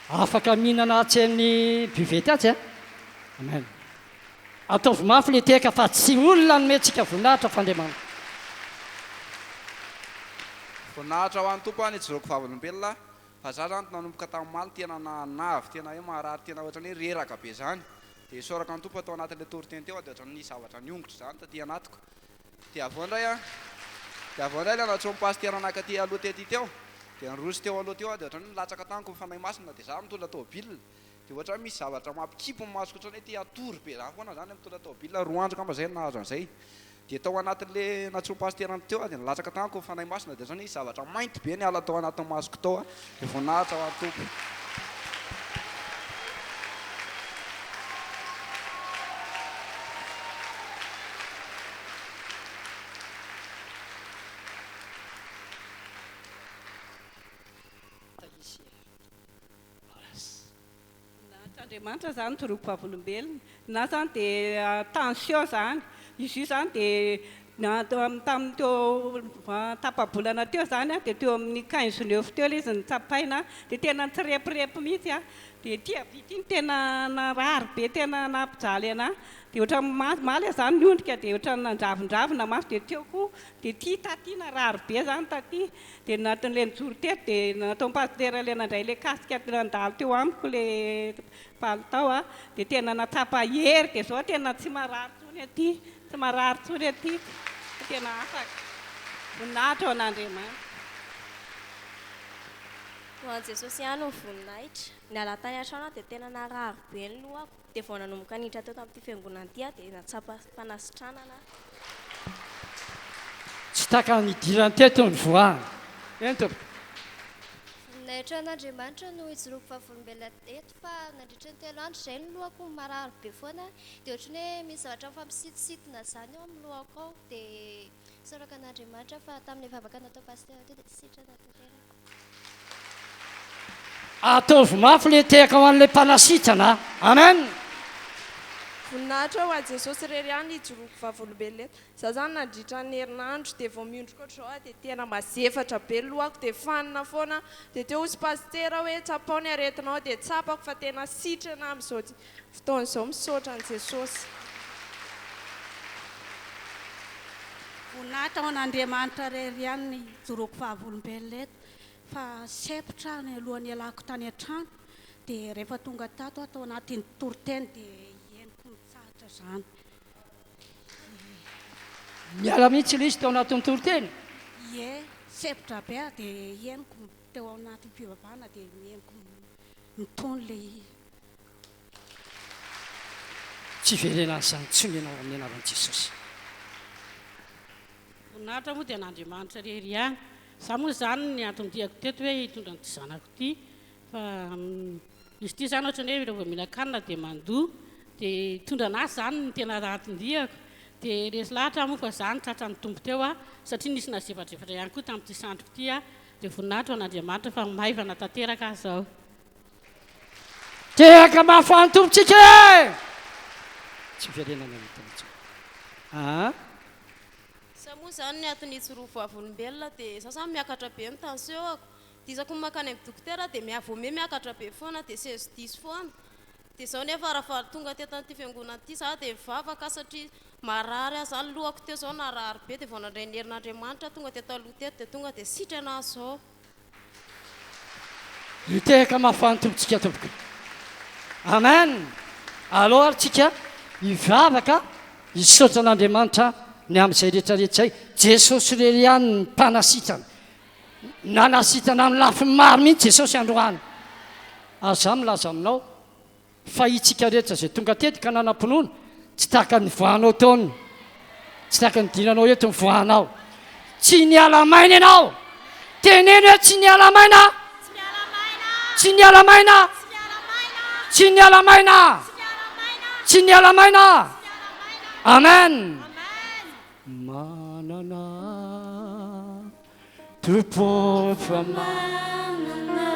Afaka mihinana atsy amin'ny buvette atsy a! Amen. Ataovy mafy le tehaka fa tsy olona nomentsika voninahitra fa Andriamanitra. Voninahitra ho an'ny Tompo aho nijoroako vavolombelona fa za zany nanomboka tamin'ny omaly tena nanavy tena hoe marary tena ohatrany hoe reraka be zany dia isaorako an'ny Tompo fa tao anatin'ilay toriteny teo aho dia ohatrany nisy zavatra niongotra zany taty anatiko dia avy eo indray an dia avy eo indray ilay nantsoin'ny pasitera nankaty aloha tety teo dia niroso teo aloha teo aho dia ohatrany hoe nilatsaka tamiko ny Fanahy Masina dia za mitondra tôbila Dia ohatran'ny misy zavatra mampikipy ny masoko ohatran'ny hoe te hatory be zany foana zany mitondra tôbila roa andro angamba zay no nahazo an'izay. Dia tao anatin'le nantsoin'i pasitera teo aho dia nilatsaka tamiko ny Fanahy Masina dia ohatran'ny hoe zavatra mainty be niala tao anatin'ny masoko tao aho. Dia voninahitra ho an'ny Tompo. Voninahitr' Andriamanitra zany toroako vavolombelona. Na zany dia tension zany. Izy io zany dia tamin'ny teo tapa-bolana teo zany dia teo amin'ny quinze neuf teo ilay izy notsapaina dia tena nitsirepirepy mihitsy aho. Dia ity havia ity no tena narary be tena nampijaly anahy. Dia ohatran'ny omaly aho zany niondrika dia ohatran'ny nandravindravina maso dia teo koa dia ity taty narary be zany taty. Dia anatin'ilay nijoro teto dia nataon'i Pasitera ilay nandray ilay casque nandalo teo amiko ilay palitao a, dia tena nahatsapa hery dia izao tena tsy marary intsony aty, tsy marary intsony aty fa tena afaka. Voninahitra ho an'Andriamanitra. Ho an'i Jesosy ihany ny voninahitra. Niala tany an-trano aho dia tena narary be ny lohako. Dia vao nanomboka niditra teto amin'ity fiangonana ity aho dia nahatsapa fanasitranana aho. Tsy taka ny hidirany teto ny voahany. Eny tompoko. Voninahitra ho an'Andriamanitra no ijoroako vavolombelona eto fa nandritra ny telo andro izay ny lohako marary be foana dia ohatran'ny hoe misy zavatra mifampisintosintona izany ao amin'ny lohako ao dia isaorako an'Andriamanitra fa tamin'ilay vavaka natao pasitera teo dia sitrana tanteraka. Ataovy mafy le tehaka ho an'ilay mpanasitrana a! Amen! Voninahitra ho an'i Jesosy irery ihany hijoroako vavolombelona eto. Za zany nandritra ny herinandro dia vao miondrika ohatr'izao aho dia tena mazefatra be ny lohako dia fanina foana dia teo hozy pasitera hoe tsapao ny aretinao dia tsapako fa tena sitrana amin'izao fotoana izao misaotra an'i Jesosy. Voninahitra ho an'Andriamanitra irery ihany ny hijoroako vavolombelona eto. Fa sempotra aho alohan'ny hialako tany an-trano dia rehefa tonga tato aho tao anatin'ny toriteny dia henoko nitsahatra izany. Niala mihitsy ilay izy tao anatin'ny toriteny? Ie, sempotra be aho dia henoko teo anatin'ny fivavahana dia henoko mitony ilay izy. Tsy hiverenan'izany intsony ianao amin'ny anaran'i Jesosy. Voninahitra moa dia an'Andriamanitra irery ihany. Za moa izany ny anton-diako teto hoe hitondra an'ity zanako ity fa izy ity izany ohatran'ny hoe rehefa vao mihinan-kanina dia mandoa dia hitondra an'azy izany no tena anton-diako. Dia resy lahatra aho moa fa za no tratran'ny Tompo teo aho satria nisy nazevadrefatra ihany koa tamin'ity sandriko ity aho dia voninahitra ho an'Andriamanitra fa maivana tanteraka aho izao. Tehaka mafy ho an'ny Tompontsika e! Tsy hiverenana ny tany intsony. Aa. Za moa zany ny antony hijoroa vavolombelona dia za zany miakatra be ny tension-ako, dia isaky ny mankany amin'ny dokotera dia miha vao miha miakatra be foana dia seza diso foana, dia zao nefa raha vao tonga teto amin'ity fiangonana ity za dia mivavaka satria Marary aho zany lohako teo zao narary be dia vao nandray ny herin'Andriamanitra tonga teto aloha teto dia tonga dia sitrana aho zao. Mitehaka mafy ho an'ny Tompontsika tompoko. Amen. Aleo ary tsika hivavaka hisaotra an'Andriamanitra ny amin'izay rehetra rehetra izay. Jesosy irery ihany ny mpanasitrana. Nanasitrana amin'ny lafiny maro mihitsy Jesosy androany. Ary izaho milaza aminao Fa itsika rehetra izay tonga teto ka nanam-pinoana, tsy tahaka ny nivoahanao teo ny, tsy tahaka ny nidinanao eto ny nivoahanao. Tsy niala maina ianao. Teneno hoe tsy niala maina. Tsy niala maina. Tsy niala maina. Tsy niala maina. Amen. Manana Tompo fa manana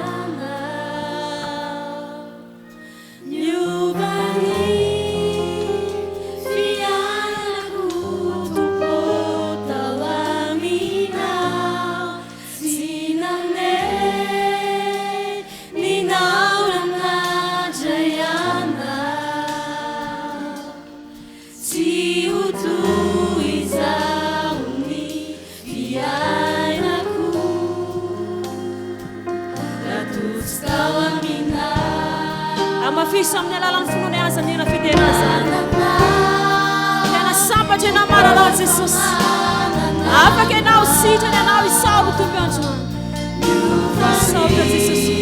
Niova ny fiainako Tompo tao aminao Tsy nandeha ny naorana ndray anao Tsy ho toy izao ny fiainako raha toa tsy tao aminao. Hamafiso amin'ny alalan'ny finoana aza ny hira fiderana izany. Tena sambatra ianao manana an'i Jesosy. Afaka ianao, sitrana ianao, isaoro Tompo androany. Misaotra Jesosy.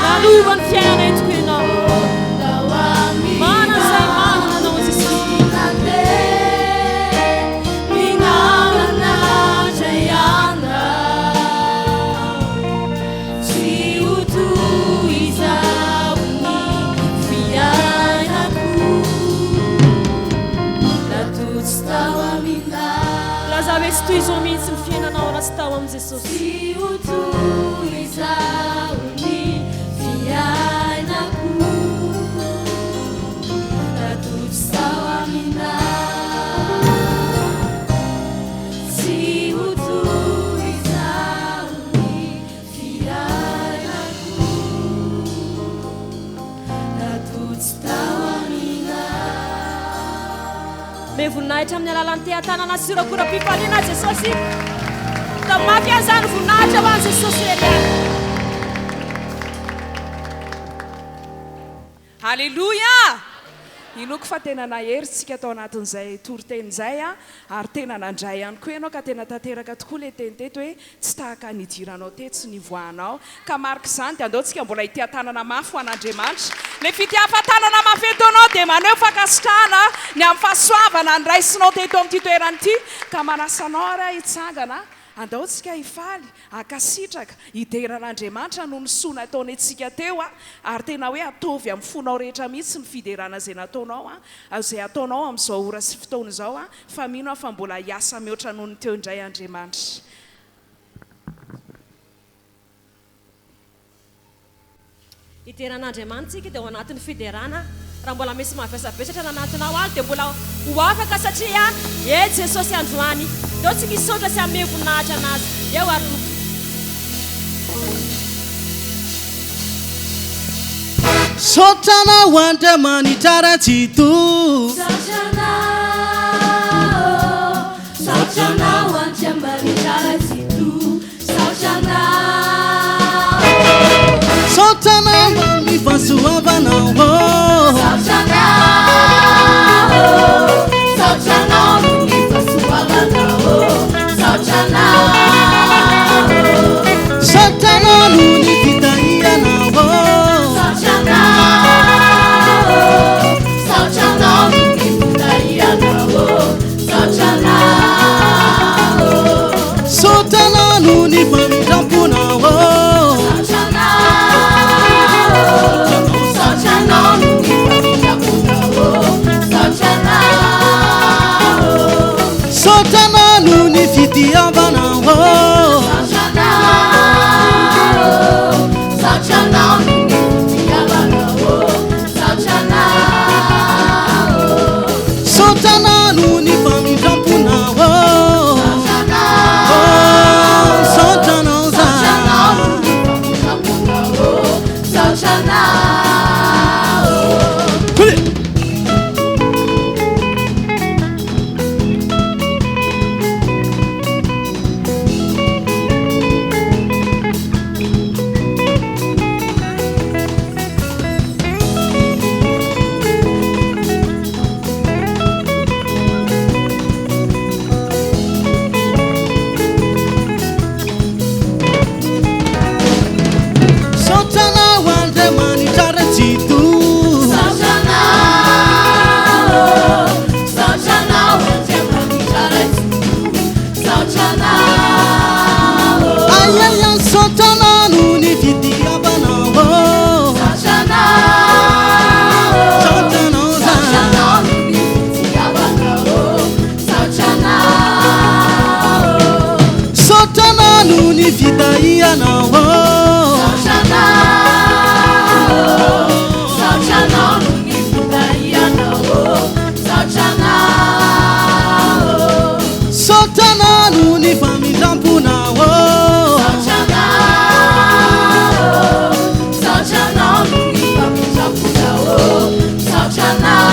Nanova ny fiainanay tokoa ianao. Manana izay manana anao Jesosy. Lazao hoe tsy toy izao mihitsy ny fiainanao raha tsy tao amin'i Jesosy. Tsy ho toy izao ny fiainako raha toa tsy tao aminao. Tsy ho toy izao ny fiainako raha toa tsy tao aminao. Omeo voninahitra amin'ny alalan'ny teha-tanana sy horakoram-pifaliana Jesosy. Atao mafy aza ny voninahitra ho an'i Jesosy irery ihany. Aleloia! Inoako fa tena nahery tsika tao anatin'izay toriteny izay a, ary tena nandray ihany koa ianao ka tena tanteraka tokoa ilay teny teto hoe tsy tahaka ny nidiranao teto sy nivoahanao. Ka marika izany dia andao tsika mbola hitia-tanana mafy ho an'Andriamanitra. Ilay fitiavan-tanana mafy ataonao dia maneho fankasitrahana ny amin'ny fahasoavana noraisinao teto amin'ity toerana ity. Ka manasa anao ary aho hitsangana, andao tsika hifaly, hankasitraka, hidera an'Andriamanitra noho ny soa nataony antsika teo, ary tena hoe ataovy amin'ny fonao rehetra mihitsy ny fiderana izay nataonao, izay ataonao amin'izao ora sy fotoana izao, fa mino aho fa mbola hiasa mihoatra noho ny teo indray Andriamanitra. Hidera an'Andriamanitra isika dia ao anatin'ny fiderana, raha mbola misy mavesabesatra ny anatinao ary dia mbola ho afaka satria eo Jesosy androany. Ndao tsika hisaotra sy hanome voninahitra an'Azy. Eo ary Tompo. Misaotra anao Andriamanitra Ray Tsitoha. Misaotra anao, misaotra anao Andriamanitra Ray Tsitoha. Misaotra anao. Misaotra anao amin'ny fahasoavanao. Misaotra anao, misaotra anao amin'ny fahasoavanao. Misaotra anao. Misaotra anao noho ny fitahianao. Misaotra anao, misaotra anao noho ny fitahianao. Misaotra anao. Misaotra anao noho ny famindram-ponao. Misaotra anao, misaotra anao noho ny famindram-ponao. Misaotra anao. Misaotra anao noho ny fitiavanao. Misaotra anao, misaotra anao noho ny fitiavanao. Misaotra anao. Misaotra anao noho ny famindram-ponao. Misaotra anao. Misaotra anao za. Ay ay ay, saotra anao noho ny fitiavanao. Saotra anao, Saotra anao saotra za. anao noho ny fitiavanao. Saotra anao, Saotra anao noho ny fitahianao. saotra anao, saotra anao noho ny fitahianao. Saotra anao, Saotra anao noho ny famindram-ponao. saotra anao, saotra anao noho ny famindram-ponao. Saotra anao.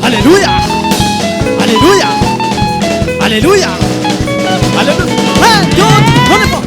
Alléluia. Alléluia. Alléluia. Alléluia. Un, deux, on y va.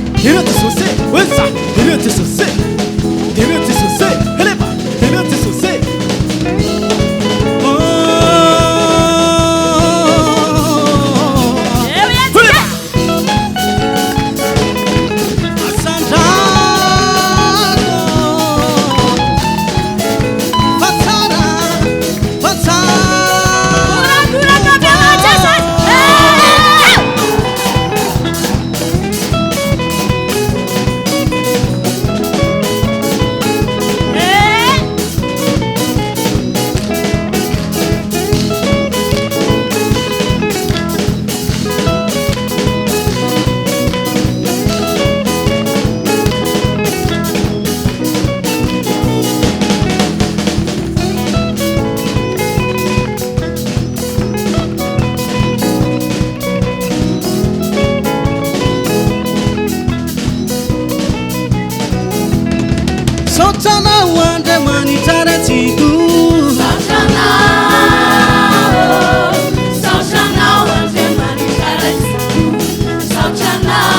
Misaotra anao Andriamanitra Ray Tsitoha. Misaotra anao, misaotra anao Andriamanitra Ray Tsitoha. Misaotra anao,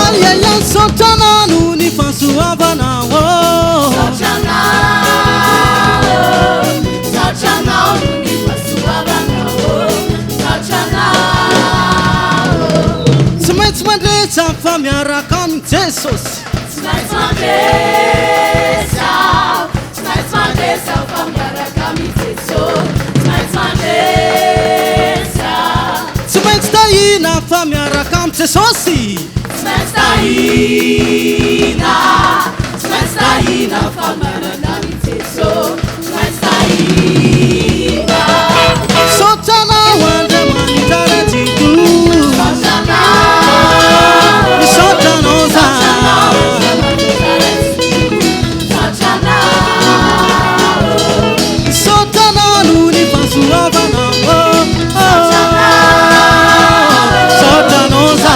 Ay ay ay, misaotra anao noho ny fahasoavanao. misaotra anao, misaotra anao noho ny fahasoavanao. Misaotra anao, Tsy maintsy mandresy aho fa miaraka amin'i Jesosy. tsy maintsy mandresy aho, tsy maintsy mandresy aho fa miaraka amin'i Jesosy. Tsy maintsy mandresy aho. Tsy maintsy tahina fa miaraka amin'i Jesosy. Tsy maintsy tahina, tsy maintsy tahina fa miaraka amin'i Jesosy. Tsy maintsy tahina. Misaotra anao Andriamanitra Ray Tsitoha. Misaotra anao, Misaotra anao za. misaotra anao, Misaotra anao noho ny fahasoavanao. misaotra anao, Misaotra anao za.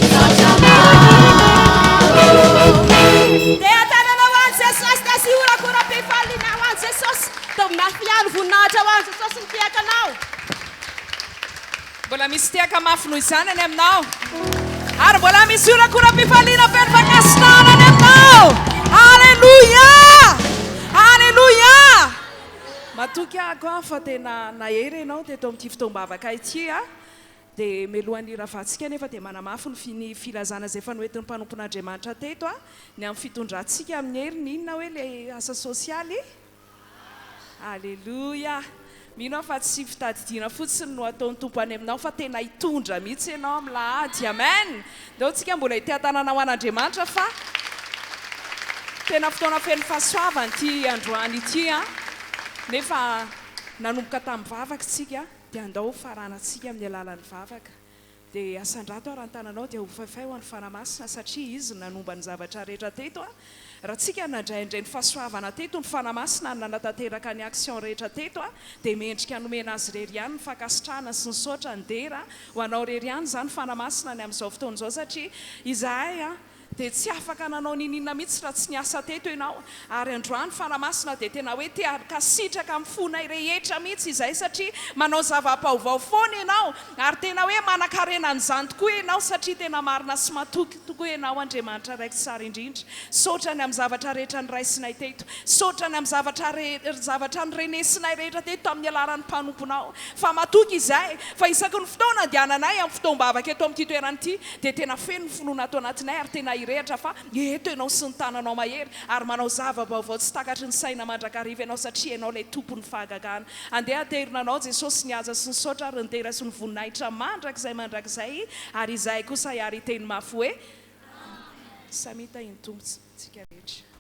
misaotra anao. Dia tanana ho an'i Jesosy, dia asio horakoram-pifaliana ho an'i Jesosy. Dia mafy ihany voninahitra ho an'i Jesosy ny fiakanao. Mbola misy tehaka mafy noho izany any aminao. Ary mbola misy horakoram-pifaliana feno fankasitrahana any aminao. Alléluia! Alléluia! Matoky aho aho fa tena nahery ianao teto amin'ity fotoam-bavaka ity a. Dia melohan'ny ravatsika nefa dia manamafy ny fi- ny filazana izay efa noentin'ny mpanompon'Andriamanitra teto a, ny amin'ny fitondrantsika amin'ny heriny inona hoe ilay asa sosialy? Alléluia! Mino aho fa tsy fitadidiana fotsiny no ataon'ny Tompo any aminao fa tena hitondra mihitsy ianao amin'ny lahady. Amen! Ndao tsika mbola hiteha-tanana ho an'Andriamanitra fa tena fotoana feno fahasoavana ity androany ity an! Nefa nanomboka tamin'ny vavaka isika dia andao ho faranantsika amin'ny alalan'ny vavaka. Dia asandrato ary ny tananao dia hofaifay ho an'ny Fanahy Masina satria Izy no nanomba ny zavatra rehetra teto a! Raha tsika nandray an'ireny fahasoavana teto, ny Fanahy Masina no nanatanteraka ny action rehetra teto a! Dia mendrika nomena Azy irery ihany ny fankasitrahana sy ny saotra, ny dera ho Anao irery ihany izany Fanahy Masina ny amin'izao fotoana izao satria izahay a! Dia tsy afaka nanao niniana mihitsy raha tsy niasa teto ianao. Ary androany Fanahy Masina dia tena hoe te hankasitraka amin'ny fonay rehetra mihitsy izay satria manao zava-baovao foana ianao ary tena hoe manankarena an'izany tokoa ianao satria tena marina sy matoky tokoa ianao Andriamanitra Raiko tsara indrindra. Misaotra ny amin'ny zavatra rehetra noraisinay teto. Misaotra ny amin'ny zavatra zavatra norenesinay rehetra teto tamin'ny alalan'ny mpanomponao. Fa matoky izahay fa isaky ny fotoana andehananay amin'ny fotoam-bavaka eto amin'ity toerana ity Dia tena feno ny finoana ato anatinay ary tena hirehatra fa eto ianao sy ny tananao mahery ary manao zava-baovao tsy takatry ny saina mandrakariva ianao satria ianao ilay Tompon'ny fahagagana. Andeha haterina anao Jesosy ny haja sy ny saotra ary ny dera sy ny voninahitra mandrakizay mandrakizay ary izahay kosa hiary hiteny mafy hoe Amen. Samia tahin'ny Tompo tsika rehetra.